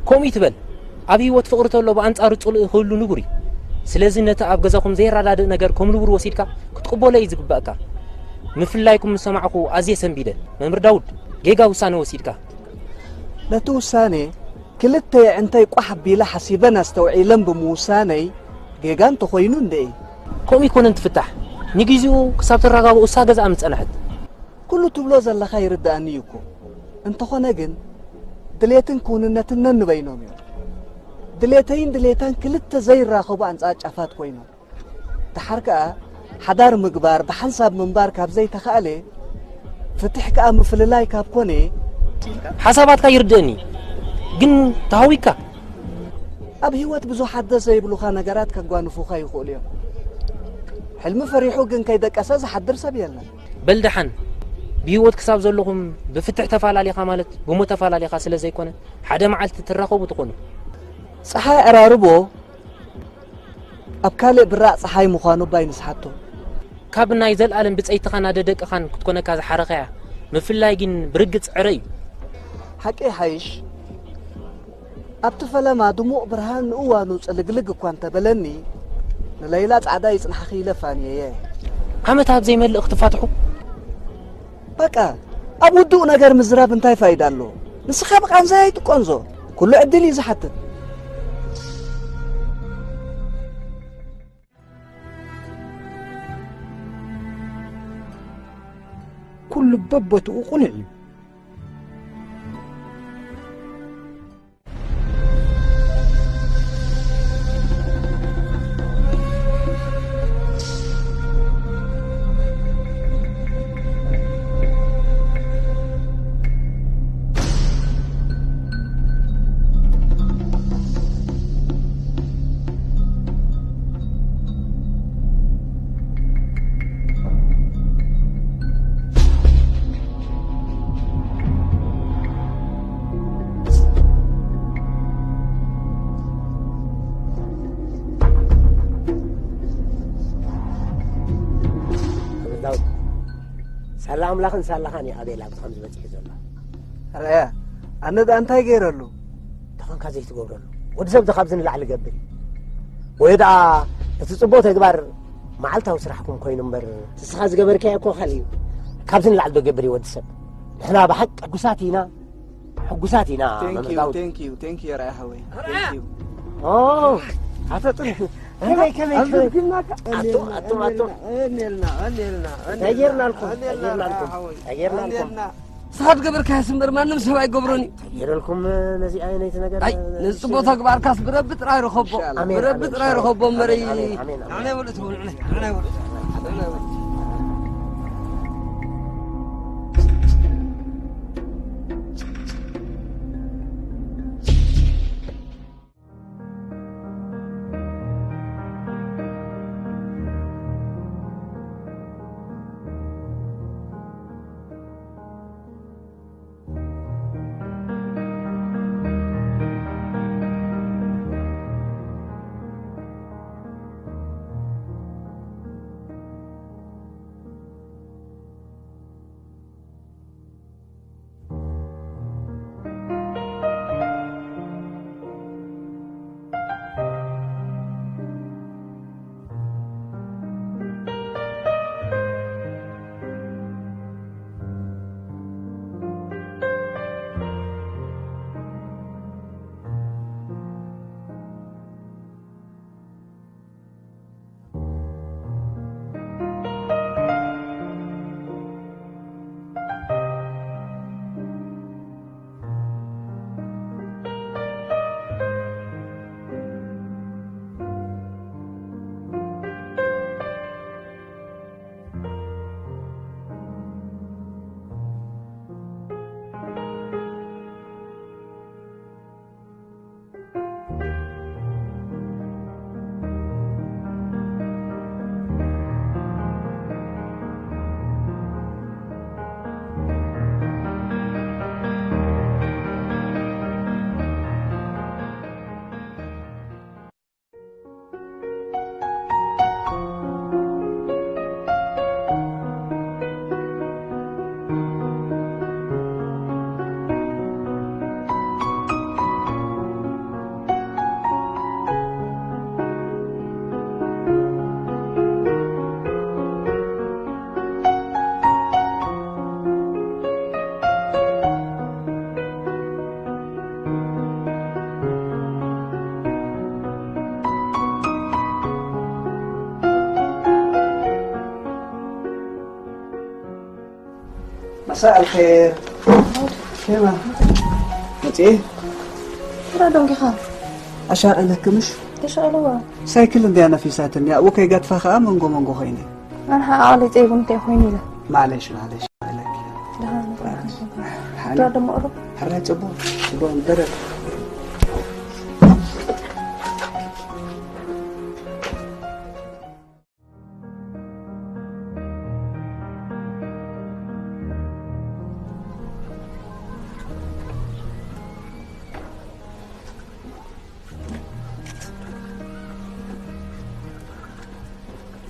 ከምኡ ይትበል። ኣብ ህይወት ፍቕሪ ተሎ ብኣንጻሩ ጽልኢ ክህሉ ንቡር እዩ። ስለዚ ነቲ ኣብ ገዛኹም ዘይረዳድእ ነገር ከም ንቡር ወሲድካ ክትቅበሎ እዩ ዝግበኣካ። ምፍልላይኩም ምስ ሰማዕኩ ኣዝየ ሰንቢደ። መምህር ዳውድ፣ ጌጋ ውሳነ ወሲድካ። ነቲ ውሳነ ክልተ የዕንተይ ቋሕ ኣቢለ ሓሲበን ኣስተውዒለን ብምውሳነይ ጌጋ እንተኾይኑ እንድዒ። ከምኡ ኣይኮነን ትፍታሕ። ንግዜኡ ክሳብ ትረጋግኡ እሳ ገዛኣ ምስ ጸንሐት። ኩሉ ትብሎ ዘለኻ ይርድኣኒ እዩ እኮ። እንተኾነ ግን ድሌትን ክውንነትን ነንበይኖም እዮም። ድሌተይን ድሌታን ክልተ ዘይራኸቡ ኣንጻር ጫፋት ኮይኖም። ደሓር ከኣ ሓዳር ምግባር ብሓንሳብ ምንባር ካብ ዘይተኻእለ ፍትሕ ከኣ ምፍልላይ ካብ ኮነ ሓሳባትካ ይርድእኒ፣ ግን ተሃዊካ። ኣብ ህይወት ብዙሓት ደስ ዘይብሉኻ ነገራት ከጓንፉኻ ይኽእሉ እዮም። ሕልሚ ፈሪሑ ግን ከይደቀሰ ዝሓድር ሰብ የለን። በል ደሓን፣ ብህይወት ክሳብ ዘለኹም ብፍትሕ ተፋላሊኻ ማለት ብሞት ተፋላሊኻ ስለ ዘይኮነ፣ ሓደ መዓልቲ ትራኸቡ ትኾኑ። ጸሓይ ዕራርቦ ኣብ ካልእ ብራቕ ጸሓይ ምዃኑ ባይ ንስሓቶ። ካብ ናይ ዘልኣለም ብጸይትኻን ኣደ ደቅኻን ክትኮነካ ዝሓረኸያ፣ ምፍላይ ግን ብርግጽ ዕረ እዩ። ሓቂ ይሓይሽ፣ ኣብቲ ፈለማ ድሙቕ ብርሃን ንእዋኑ ጽልግልግ እኳ እንተበለኒ፣ ንለይላ ጻዕዳ ይጽናሕኺ ኢለ ፋንየየ። ዓመት ኣብ ዘይመልእ ክትፋትሑ? በቃ፣ ኣብ ውዱእ ነገር ምዝራብ እንታይ ፋይዳ ኣሎ? ንስኻ ብቃንዛ ኣይትቆንዞ። ኩሉ ዕድል እዩ ዝሓትት። ኩሉ በቦትኡ ቁኑዕ እዩ። ዳውድ፣ ሳላ ኣምላኽን ሳላኻን እዩ ኣቤል ኣብዚ ከምዚ በጺሑ ዘሎ። ኣርኣያ፣ ኣነ ደኣ እንታይ ገይረሉ? ተኾንካ ዘይትገብረሉ። ወዲ ሰብ ካብዚ ንላዕሊ ገብር እዩ። ወይ ደኣ እቲ ጽቡቕ ተግባር መዓልታዊ ስራሕኩም ኮይኑ እምበር፣ ንስኻ ዝገበርካዮ እኮ ካልእ እዩ። ካብዚ ንላዕሊ ዶ ገብር እዩ ወዲ ሰብ? ንሕና ብሓቂ ሕጉሳት ኢና፣ ሕጉሳት ኢና። Thank you፣ መምህር ዳውድ። Thank you፣ thank you ኣርኣያ ሓወይ። ኣርኣያ! Thank you። ኦ፣ ኣቶ ጥሩ። ከመይ፣ ከመይ፣ ከመይ? ኣቶ፣ ኣቶ፣ ኣቶ። ኣኔልና፣ ኣኔልና፣ ኣኔልና፣ እንታይ ጌርናልኩም? ኣኔልና፣ እንታይ ጌርናልኩም? ኣርኣያ ሓወይ። እንታይ ጌርናልኩም? ኣኔልና። ንስኻ ዝገበርካዮስ እምበር ማንም ሰብ ኣይገብሮን እዩ። እንታይ ገይረልኩም ነዚ ዓይነት ነገር? ኣይ፣ ነዚ ጽቡቕ ተግባርካስ ብረቢ ጥራይ ርኸቦ። ኣሜን፣ ብረቢ ኣሜን። ጥራይ ርኸቦ እምበር። ኣሜን፣ ኣሜን፣ ኣሜን፣ ኣሜን። ንዓና ይበሉ ትበሉ፣ ንዓና፣ ንዓና ይበሉ። ንዓና ይበሉ። مساء الخير. كيما؟ متي؟ لا دونك خا. أشاء لك مش؟ تشاء له. سايكل اللي أنا في ساعة النيا وكي قد فخا منقو منقو خيني. أنا حقالي تيبون تيخويني له. معليش، معليش، عليك. لا، لا، لا. حالي. لا، دم أروح. حريت أبو، أبو درد.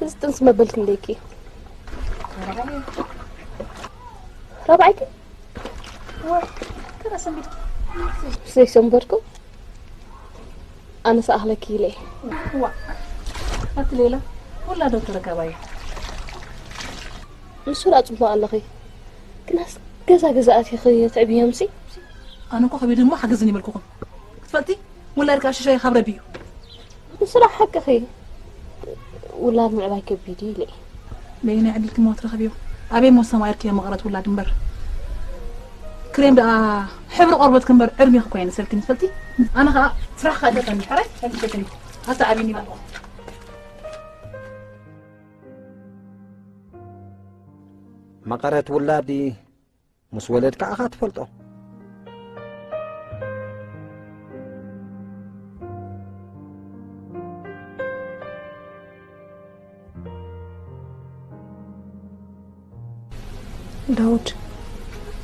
እዚ ጥንሲ መበል ክንደይኪ? ራብዓይቲ? ዘይሰንበድኩ? ኣነስ ኣኽለኪ ኢለ እየ። ዋ፣ ኣቲ ሌላ፣ ወላ ዶ ተረካባይ? ንሱ ደኣ ጽቡቕ ኣለኺ። ግናስ ገዛ ገዛ ኣቲኺ ትዕብዮምሲ? ኣነ እኮ ከቢድ እሞ ሓገዝን ይበልኩኹም። ክትፈልጢ፣ ውላድካ ሽሻይ ካብ ረቢ እዩ። ንሱ ደኣ ሓቅኺ። ውላድ ምዕባይ ከቢድ እዩ ኢለ እየ። በየናይ ዕድልኪ እሞ ትረኽብዮ? ኣበይ እሞ ሰማይ እርኪ መቐረት ውላድ እምበር። ክሬም ደኣ ሕብሪ ቆርበትኪ እምበር ዕድሜኺ እኮ ኣይነሰልክን ትፈልጢ? ኣነ ኸኣ ስራሕ ከኣ ደቀኒ፣ ሕራይ ኣይትሸክኒ። ኣታ ዓብይኒ ይበልኩ። መቐረት ውላድ ምስ ወለድካ ኢኻ ትፈልጦ። ዳውድ።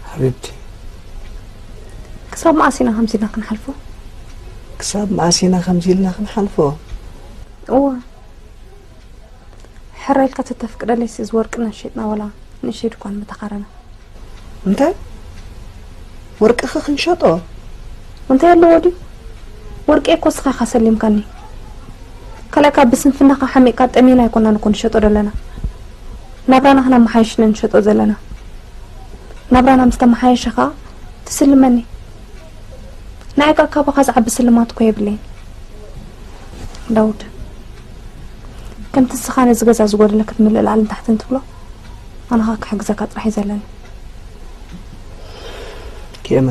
ሓቢብቲ። ክሳብ መኣስ ኢና ከምዚ ኢልና ክንሓልፎ? ክሳብ መኣስ ኢና ከምዚ ኢልና ክንሓልፎ? እወ። ሕራይ ኢልካ ተተፍቅደለይሲ እዚ ወርቅና ሸይጥና ዋላ ንእሽተይ ድኳን ምተኻረና። እንታይ? ወርቅኺ ክንሸጦ? እንታይ ኣለዎ ድዩ? ወርቂ እኮ እስኻ ኢኻ ሰሊምካኒ። ካልኣይ ካብ ብስንፍናኻ ሓሚቕካ ጠሚና ኣይኮናን እኮ ንሸጦ ዘለና። ናብራና ክነመሓይሽ ኢና ንሸጦ ዘለና። ናብራና ምስ ተመሓየሸ ኸኣ ትስልመኒ። ንዓይ ከኣ ካባኻ ዝዓቢ ስልማት እኮ የብለይን። ዳውድ፣ ከምቲ ንስኻ ነዚ ገዛ ዝጎደለ ክትምልእ ላዕልን ታሕትን ትብሎ፣ ኣነ ኸኣ ክሕግዘካ ጥራሕ እዩ ዘለኒ። ኬመ፣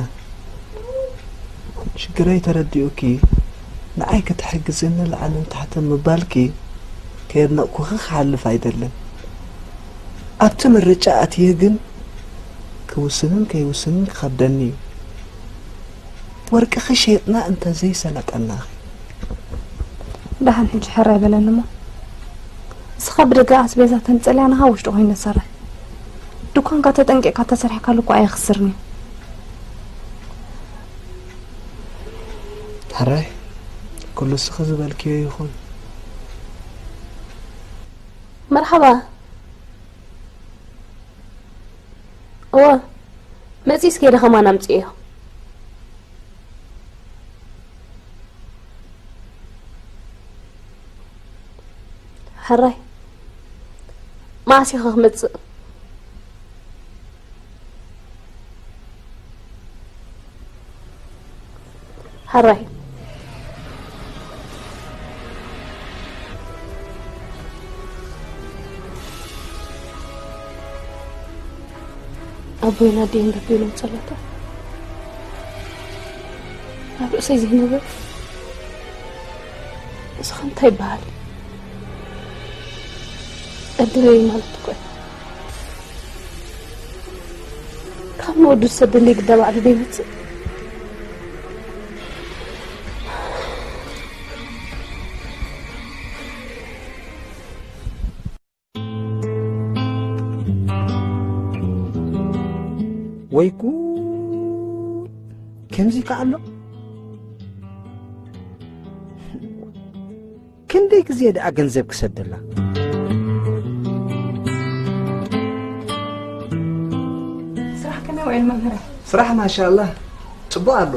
ሽግረይ ተረዲኡኪ፣ ንዓይ ክትሕግዝኒ ላዕልን ታሕትን ምባልኪ ከየድነቕኩኺ ክሓልፍ ኣይደልን። ኣብቲ ምርጫ ኣትየ ግን ክውስንን ከይውስንን ክኸብደኒ እዩ። ወርቅኺ ሸይጥና እንተዘይሰለጠናኺ። ደሓን ሕጂ ሕራይ በለኒ እሞ። ንስኻ ብደገ ኣስቤዛ ተምጽእለይ ኣነ ኸኣ ውሽጢ ኮይነ ዝሰርሕ። ድኳንካ ተጠንቂቕካ ተሰሪሕካሉ እኮ ኣየኽስርን እዩ። ሕራይ፣ ኩሉ እስኺ ዝበልክዮ ይኹን። መርሓባ። እወ፣ መጺስ ከይደ ከማን ኣምጽእዮ። ሕራይ፣ መዓስ ኢኻ ክመጽእ? ሕራይ። ኣቦይን ኣደይን በቢሎም ጸሎቶም ኣብ ርእሰይ ዘይነበሩ፣ እዚ ኸ እንታይ ይበሃል? ዕድለይ ማለት እኮ እዩ። ካብ ንወዱ ዝሰደለይ ግዳ ባዕሉ ዶ ይመጽእ? ወይ ጉድ! ከምዚ ከ ኣሎ? ክንደይ ግዜ ደኣ ገንዘብ ክሰደላ? ስራሕ ከመይ ውዒሉ መምህረይ? ስራሕ ማሻኣላህ ጽቡቕ ኣሎ።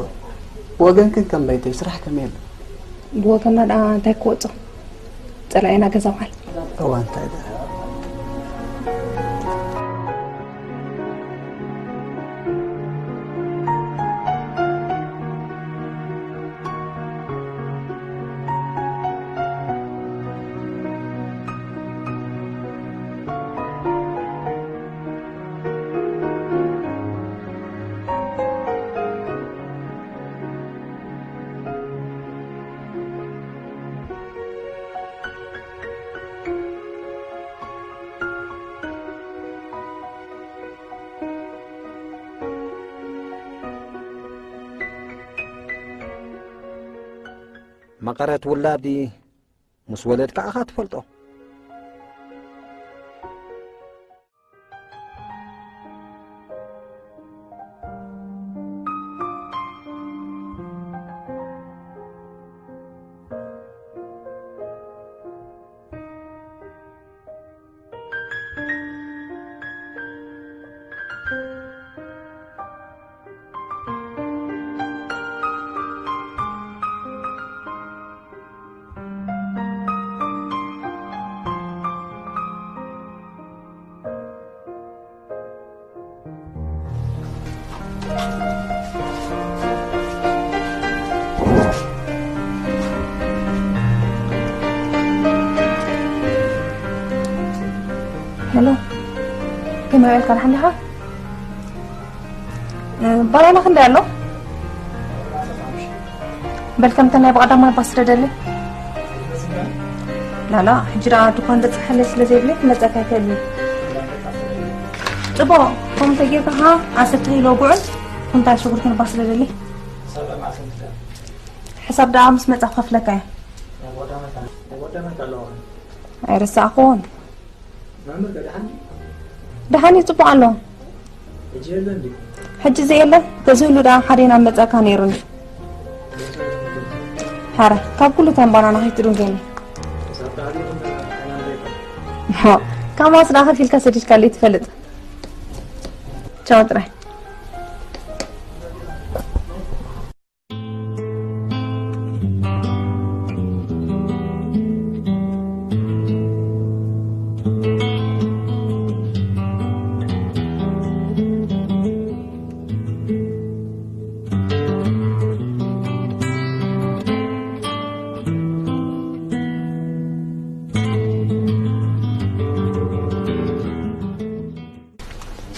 ብወገንክን ከም በይተይ ስራሕ ከመይ ኣሎ? ብወገና ደኣ እንታይ ክወጾ? ጸላኢና ገዛ ምዓል። እዋ እንታይ ደኣ? መቐረት ውላዲ ምስ ወለድካ ኢኻ ትፈልጦ። ሄሎ፣ ከመይ ውዒልካ? ደሓን ዲኻ? እ፣ ባናና ክንደይ ኣሎ? በል ከምተን ናይ ብቐዳማይ ባስረደለይ። ላላ፣ ሕጂ ደኣ ድኳን በጽሓለይ ስለ ዘይብለይ ክመጸካ ይክእል እዩ። ጽቡቕ፣ ከምኡ ተጌርካ ኸዓ ዓሰርተ ኪሎ ጉዕን ኩንታል ሽጉርትን ባስረደለይ። ሕሳብ ደኣ ምስ መጻ ክኸፍለካ እየ። ኣይረሳዕኩዎን። መምህር ከ ደሓን ድዩ? ደሓን እዩ፣ ጽቡቕ ኣሎ። ሕጂ የለን ድዩ? ሕጂ ዘየለ፣ ተዝህሉ ደኣ ሓደና መጻእካ ነይሩኒ። ሓረ፣ ካብ ኩሉ ተንባናና ከይትድንገኒ። ክሳብ ተሃዲኹም ተንባናና ይበል። ሆ፣ ካብ ማስ ደኣ ከፊልካ ሰዲድካለይ ትፈልጥ። ቻው ጥራይ።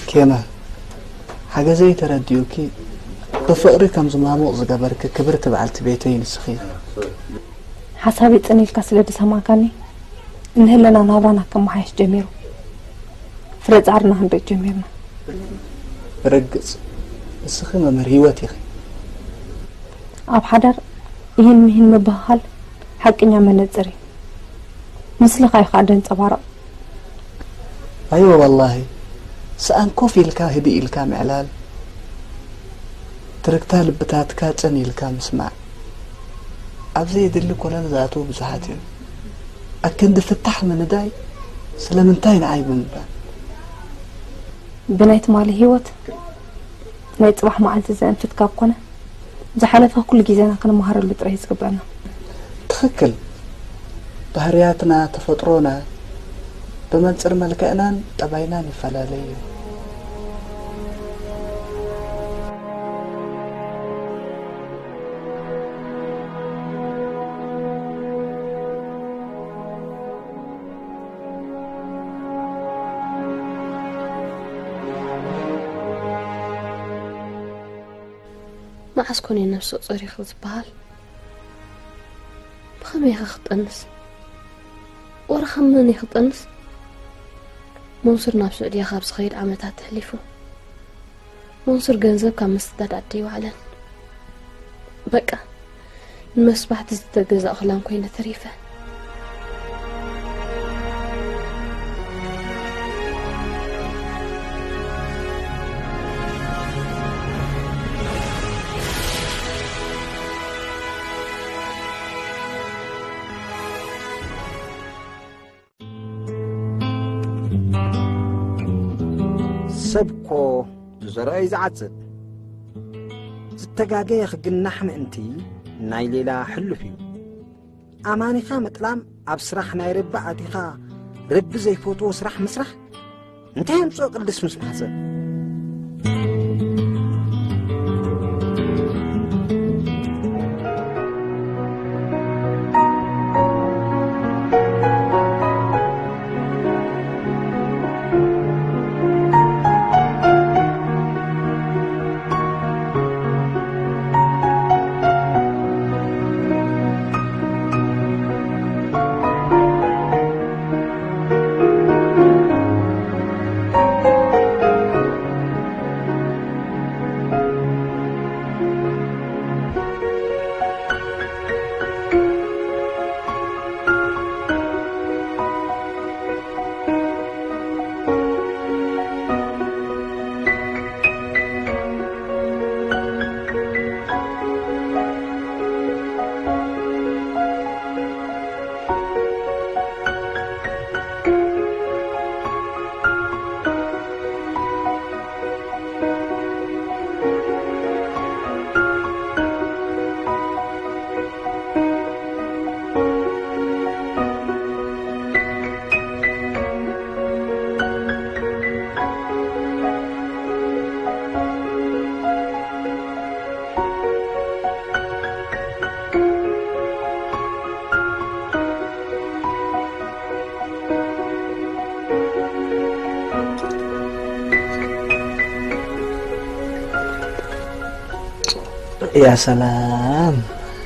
ኬና፣ ሓገዘይ ተረዲኡኪ፣ ብፍቕሪ ከም ዝማሙቕ ዝገበርኪ ክብርቲ በዓልቲ ቤተይ ንስኺ ኢኺ። ሓሳበይ ጽን ኢልካ ስለ ዝሰማዕካኒ፣ ንህለና ናብራና ከመሓየሽ ጀሚሩ። ፍረ ጻዕርና ክንርኢ ጀሚርና። ብርግጽ፣ ንስኺ መምህር ህይወት ኢኺ። ኣብ ሓዳር፣ ኢሂን ምሂን ምብህሃል ሓቀኛ መነጽር እዩ። ምስልኻ እዩ ኸኣ ደንጸባርቕ። ኣይወ ወላሂ፣ ሰኣን ኮፍ ኢልካ ህድእ ኢልካ ምዕላል፣ ትርግታ ልብታትካ ጽን ኢልካ ምስማዕ፣ ኣብ ዘየድሊ ኮለል ዝኣትዉ ብዙሓት እዮም። ኣክንዲ ፍታሕ ምንዳይ ስለምንታይ ንዓይ ብምባል። ብናይ ትማሊ ህይወት ናይ ጽባሕ መዓልቲ ዘእንፍት ካብ ኮነ፣ ዝሓለፈ ኩሉ ግዜና ክንመሃረሉ ጥራይ እዩ ዝግበኣና። ትኽክል። ባህርያትና፣ ተፈጥሮና ብመንጽር መልክዕናን ጠባይናን ይፈላለ እዩ። መዓስ ኮን እየ ነብሰ ጾር ኢኺ ዝበሃል? ብኸመይ ኢኺ ክጠንስ? ወረ ካብ መን ኢኺ ክጠንስ? መንሱር ናብ ስዑድያ ካብ ዝኸይድ ዓመታት ኣሕሊፉ። መንሱር ገንዘብ ካብ ምስዳድ ዓዲ ኣይወዓለን። በቃ፣ ንመስባሕቲ ዝተገዛእኹላን ኮይነ ተሪፈ። ሰብኮ ዝዘርኦ እዩ ዝዓጽድ። ዝተጋገየ ክግናሕ ምእንቲ ናይ ሌላ ሕሉፍ እዩ። ኣማኒኻ ምጥላም ኣብ ስራሕ ናይ ረቢ ኣቲኻ ረቢ ዘይፈትዎ ስራሕ ምስራሕ እንታይ ኣምጽኦ ቅድስ ምስ ማሕጸን? يا سلام.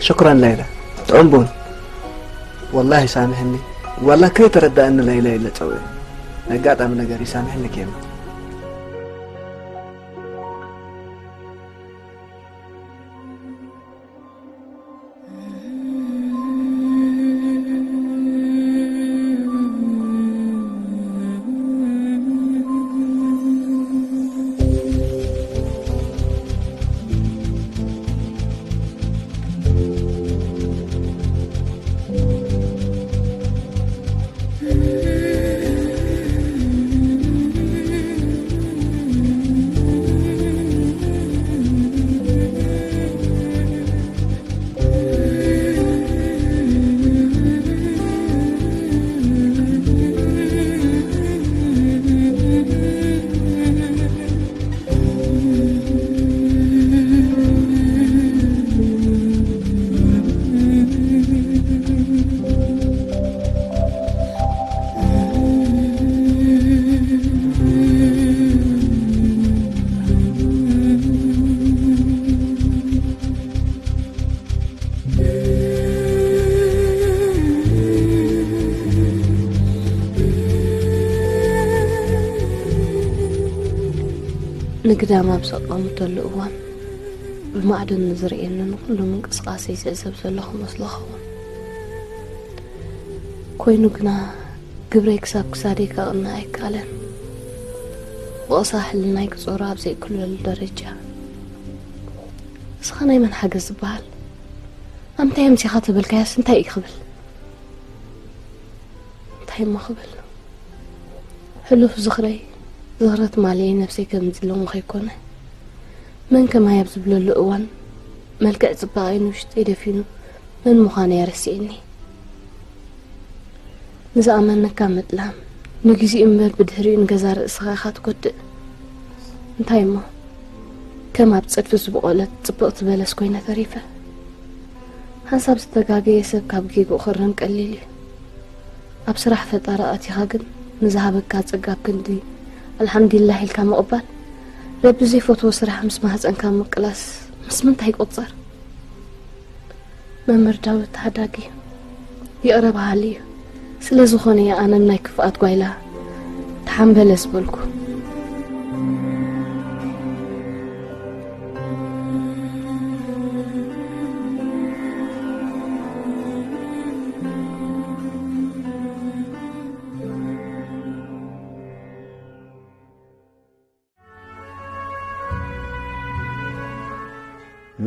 شكرا ليلى. ጥዑም ቡን። ወላሂ ሳምሕኒ። ዋላ ከይተረዳእኒ ለይለ ኢለ ጸውዒ። ኣጋጣሚ ነገር እዩ፣ ሳምሕኒ ኬማ። ንግዳም ኣብ ዘቐምተሉ እዋን፣ ብማዕዶ ንዝርእየኒ ንኹሉ ምንቅስቓሰይ ዝዕዘብ ዘለኹ መስሎ ኸውን። ኮይኑ ግና፣ ግብረይ ክሳብ ክሳደይ ከቕንዕ ኣይከኣለን። ወቐሳ ሕልናይ ክጾሮ ኣብ ዘይክእለሉ ደረጃ። እስኻ ናይ መን ሓገዝ ዝበሃል? ኣምታይ ኣምሲኻ ተበልካያስ እንታይ እዩ ክብል? እንታይ እሞ ክብል? ሕሉፍ ዝኽረይ፣ ዝኽረ ትማሊየይ ነብሰይ ከም ዝለሙ ከይኮነ፣ መን ከማይ ኣብ ዝብለሉ እዋን፣ መልክዕ ጽባቐይ ንውሽጠይ ደፊኑ፣ መን ምዃነይ ኣረሲዕኒ። ንዝኣመነካ ምጥላም፣ ንግዚኡ እምበር ብድሕሪኡ ንገዛ ርእስኻ ኢኻ ትጎድእ። እንታይ እሞ፣ ከም ኣብ ጸድፊ ዝቦቖለት ጽብቕቲ በለስ ኮይነ ተሪፈ። ሓንሳብ ዝተጋገየ ሰብ ካብ ጌግኡ ክእረም ቀሊል እዩ። ኣብ ስራሕ ፈጠራ ኣቲኻ ግን ንዝሃበካ ጸጋ ኣብ ክንዲ ኣልሓምዱሊላህ ኢልካ ምቕባል፣ ረቢ ዘይፈትዎ ስራሕ ምስ ማህጸንካ ምቅላስ ምስ ምንታይ ይቑጸር? መምህር ዳዊት ተሓዳጊ እዩ። ይቕረ በሃሊ እዩ። ስለ ዝኾነ እየ ኣነም ናይ ክፍኣት ጓይላ ተሓምበለ ዝበልኩ።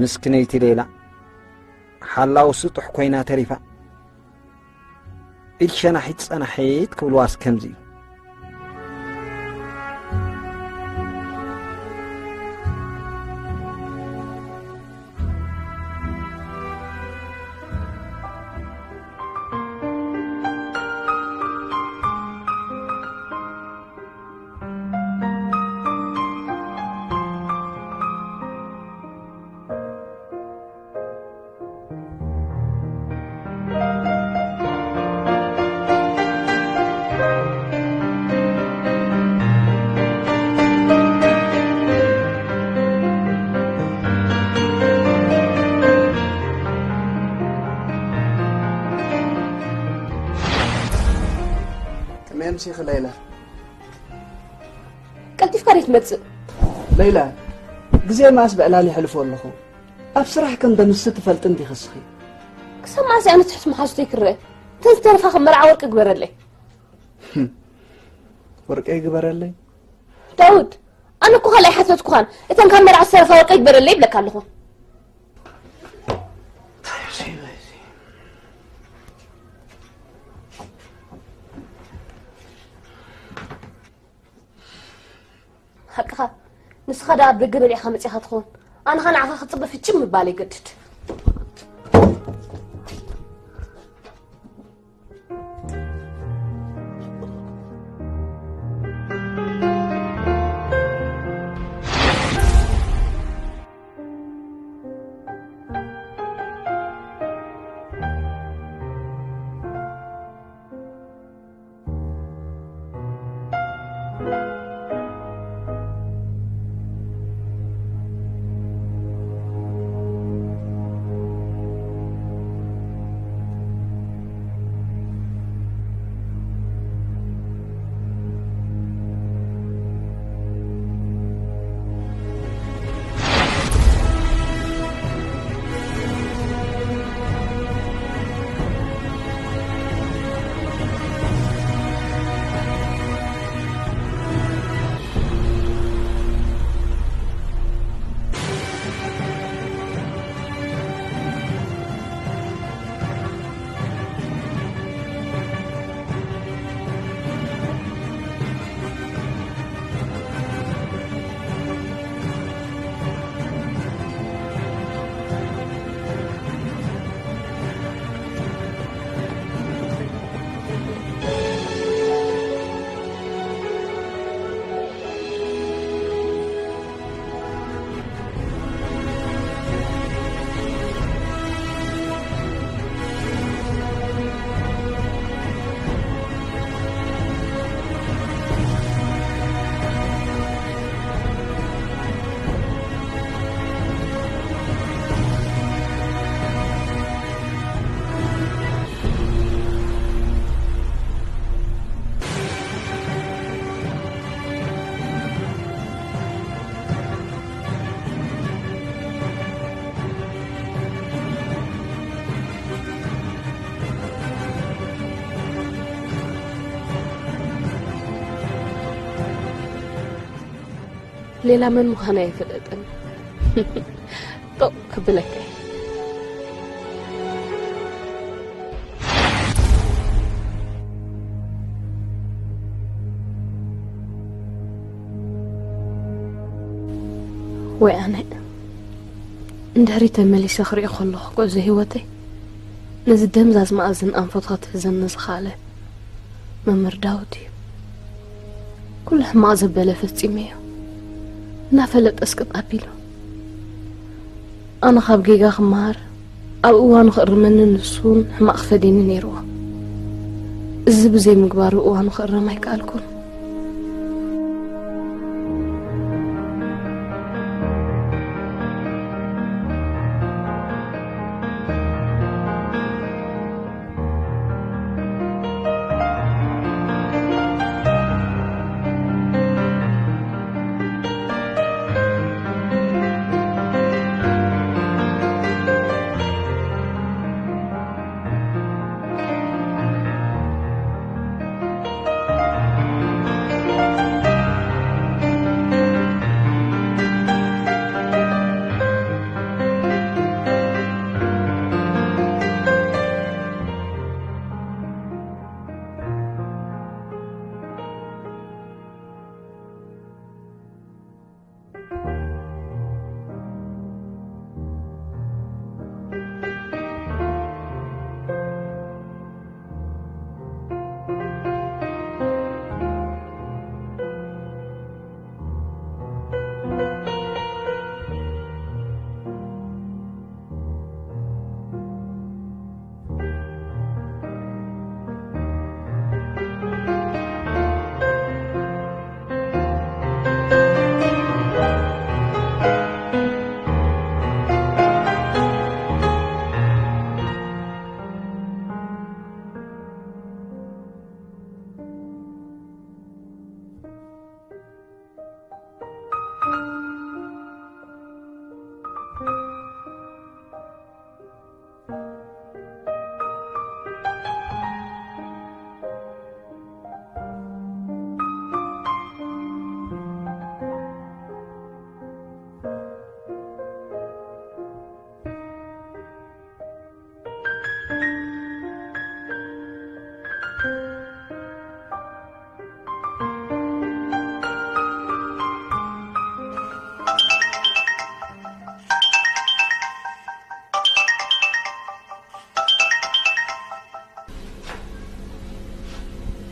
ምስክነይቲ ሌላ ሓላው ስጡሕ ኮይና ተሪፋ። ኢድ ሸናሒት ጸናሒት ክብልዋስ ከምዚ እዩ። ከመይ ኣምሲኺ ለይላ? ቀልጢፍካ ደይ ትመጽእ? ለይላ፣ ግዜ መኣስ ብዕላል የሕልፎ ኣለኹ። ኣብ ስራሕ ከም ደምስ ትፈልጥ እንዲኺ እስኺ? ክሳብ መኣስ እየ ኣነ ትሕቲ መሓዙተይ ክረአ? እተን ዝተረፋ ከም መርዓ ወርቂ ግበረለይ። ወርቂ ግበረለይ? ዳውድ፣ ኣነ እኮ ካልኣይ ሓተትኩኻን፣ እተን ካብ መርዓ ዝተረፋ ወርቂ ግበረለይ ይብለካ ኣለኹ። ሓቅኻ፣ ንስኻ ደኣ ኣብ ደገ በሊዕኻ መጺኻ ትኸውን። ኣነ ኸኣ ንዓኻ ክጽበ ፍጭም ምባል ይገድድ። ሌላ መን ምዃና ኣይፈለጠን። ጦቕ ክብለካ እየ። ወይ ኣነ እንድሕሪ ተመሊሰ ክሪኦ ከለኹ፣ ጉዕዞ ህይወተይ ነዚ ደምዛዝ መኣዝን ኣንፈቱ ክትሕዘኒ ዝኸኣለ መምህር ዳዊት እዩ። ኩሉ ሕማቕ ዘበለ ፈጺመዮ። እናፈለጠ እስቅጥ ኣቢሉ። ኣነ ካብ ጌጋ ክመሃር፣ ኣብ እዋኑ ክእርመኒ፣ ንሱ እውን ሕማቕ ክፈድየኒ ነይርዎ። እዚ ብዘይ ምግባሩ እዋኑ ክእረም ኣይከኣልኩን።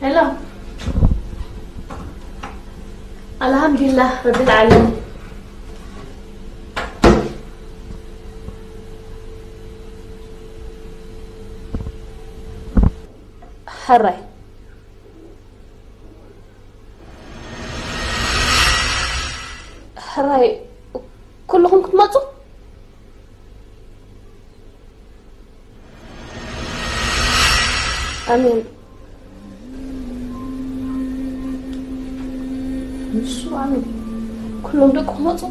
ሄሎ። ኣልሃምዱሊላህ ረብል ዓለሚን። ሕራይ። ሕራይ፣ ኩልኹም ክትመጹ? ኣሜን። ንሱ ኣሜን። ኩሎም ደቁ ክመጹ?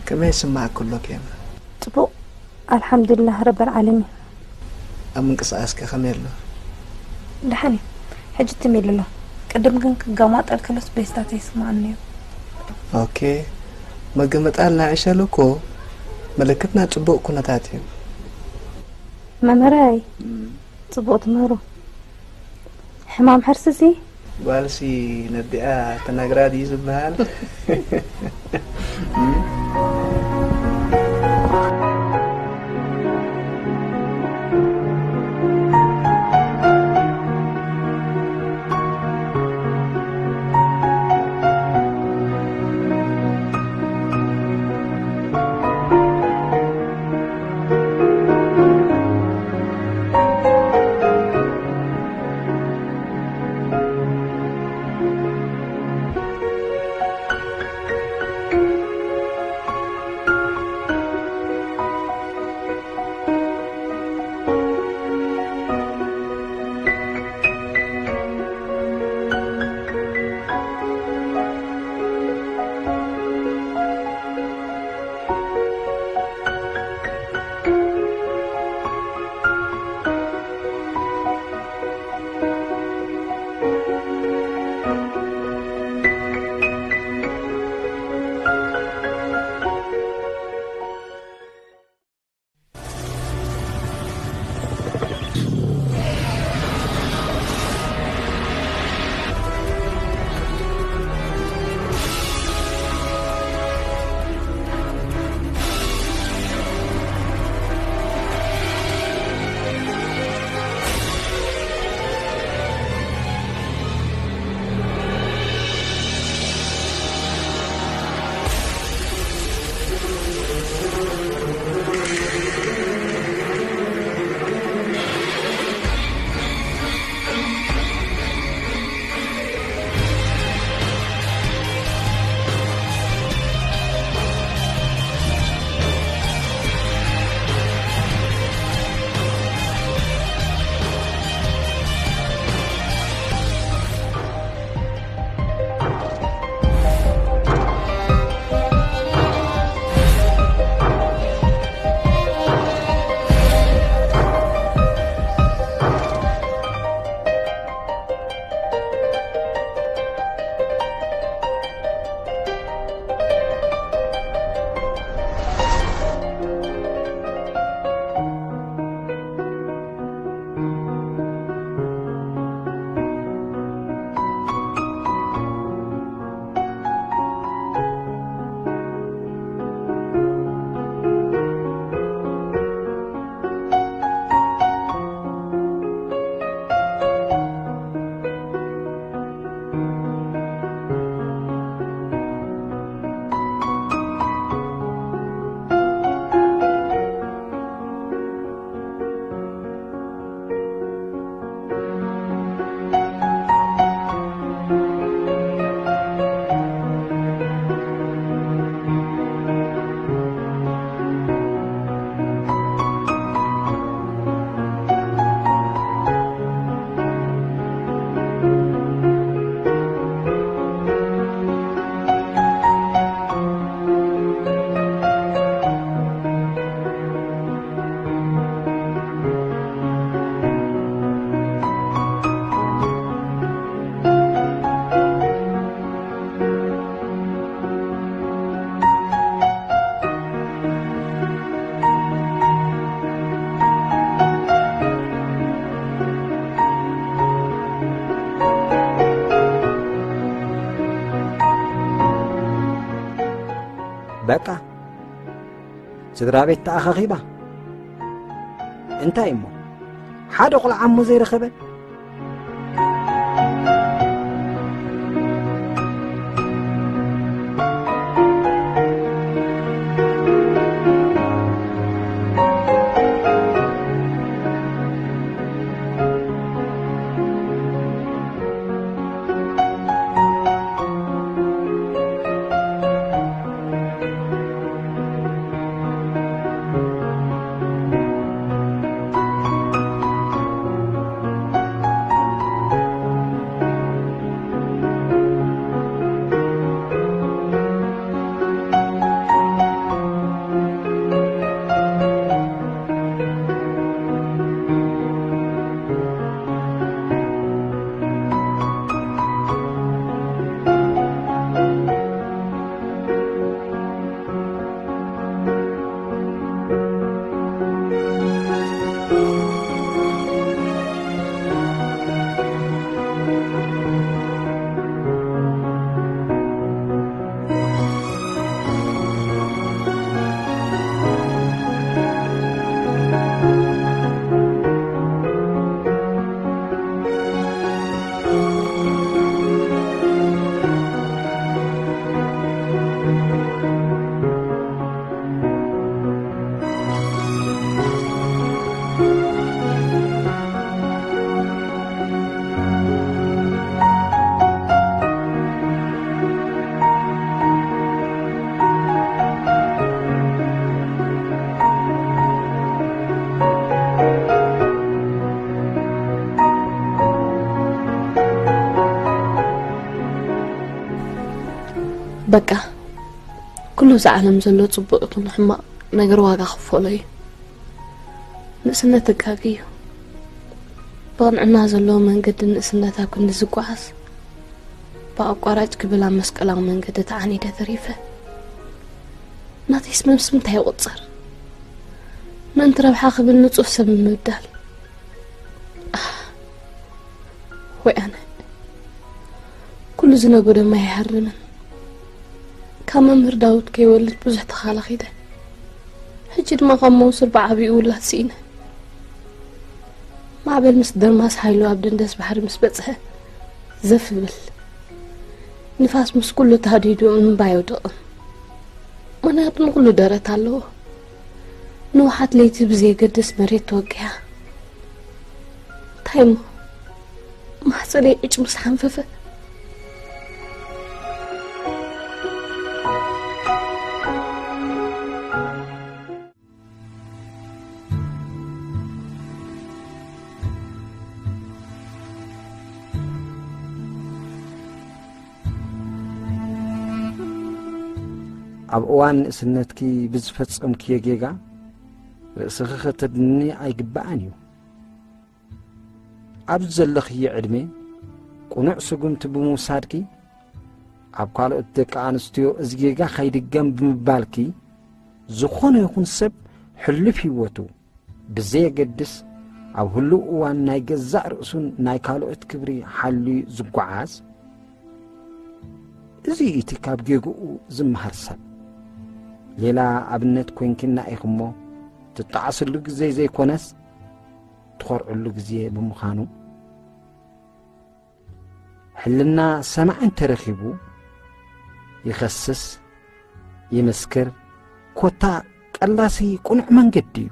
ከመይ ይስማዓኪ ኣሎ ኬማ? ጽቡቕ፣ ኣልሓምዱሊላህ ረበል ዓለሚን። ኣብ ምንቅስቓስከ ከመይ ኣሎ? ደሓን እዩ። ሕጂ ትም ኢሉ ኣሎ። ቅድም ግን ክገማጠል ከሎስ ቤስታት ይስምዓኒ ነይሩ። ኦኬ። መገመጣል ናይ ዕሸል እኮ ምልክት ናይ ጽቡቕ ኩነታት እዩ። መምህረይ፣ እም። ጽቡቕ ትምህሩ። ሕማም ሕርስሲ? ጓልሲ ነዲኣ ተናግራ ድዩ ዝበሃል? በቃ፣ ስድራ ቤት ተኣኻኺባ። እንታይ እሞ፣ ሓደ ቆልዓ እሞ ዘይረኸበ? በቃ፣ ኩሉ እዚ ዓለም ዘሎ ጽቡቕ ይኹን ሕማቕ ነገር ዋጋ ክፈሎ እዩ። ንእስነት ተጋጊ እዩ። ብቕንዕና ዘለዎ መንገዲ ንእስነት ኣብ ክንዲ ዝጓዓዝ፣ ብኣቋራጭ ክብል ኣብ መስቀላዊ መንገዲ ተዓኒደ ተሪፈ። ናተይስ መምስ እንታይ ይቑጸር? ምእንቲ ረብሓ ክብል ንጹህ ሰብ ምብዳል። ኣህ፣ ወይ ኣነ። ኩሉ ዝነጎደ ማይ ኣይሃርምን። ካብ መምህር ዳውድ ከይወልድ ብዙሕ ተኻላኺለ። ሕጂ ድማ ካብ መውስር ብዓቢኡ ውላድ ስኢነ። ማዕበል ምስ ደርማስ ሓይሉ ኣብ ደንደስ ባሕሪ ምስ በጽሐ ዘፍ እብል። ንፋስ ምስ ኩሉ ታህዲዱ እምባ የውድቕም። ምኽንያቱ ንኹሉ ደረት ኣለዎ። ንውሓት ለይቲ ብዘየገድስ መሬት ተወቂዓ። እንታይ እሞ? ማሕጸነይ ዕጭ ምስ ሓንፈፈ። ኣብ እዋን ንእስነትኪ ብዝፈጸምክዮ ጌጋ ርእስኺ ከተድኒ ኣይግባእን እዩ። ኣብዚ ዘለኽዮ ዕድመ ቅኑዕ ስጉምቲ ብምውሳድኪ፣ ኣብ ካልኦት ደቂ ኣንስትዮ እዚ ጌጋ ከይድገም ብምባልኪ፣ ዝኾነ ይኹን ሰብ ሕሉፍ ህይወቱ ብዘየገድስ፣ ኣብ ህሉው እዋን ናይ ገዛእ ርእሱን ናይ ካልኦት ክብሪ ሓልዩ ዝጓዓዝ፣ እዚ እዩ እቲ ካብ ጌግኡ ዝመሃር ሰብ። ሌላ ኣብነት ኮይንክና ኢኽሞ፣ ትጠዓስሉ ግዜ ዘይኮነስ፣ ትኾርዕሉ ግዜ ብምዃኑ፣ ሕልና ሰማዒ እንተረኺቡ፣ ይኸስስ፣ ይምስክር፣ ኮታ ቀላሲ ቅኑዕ መንገዲ እዩ።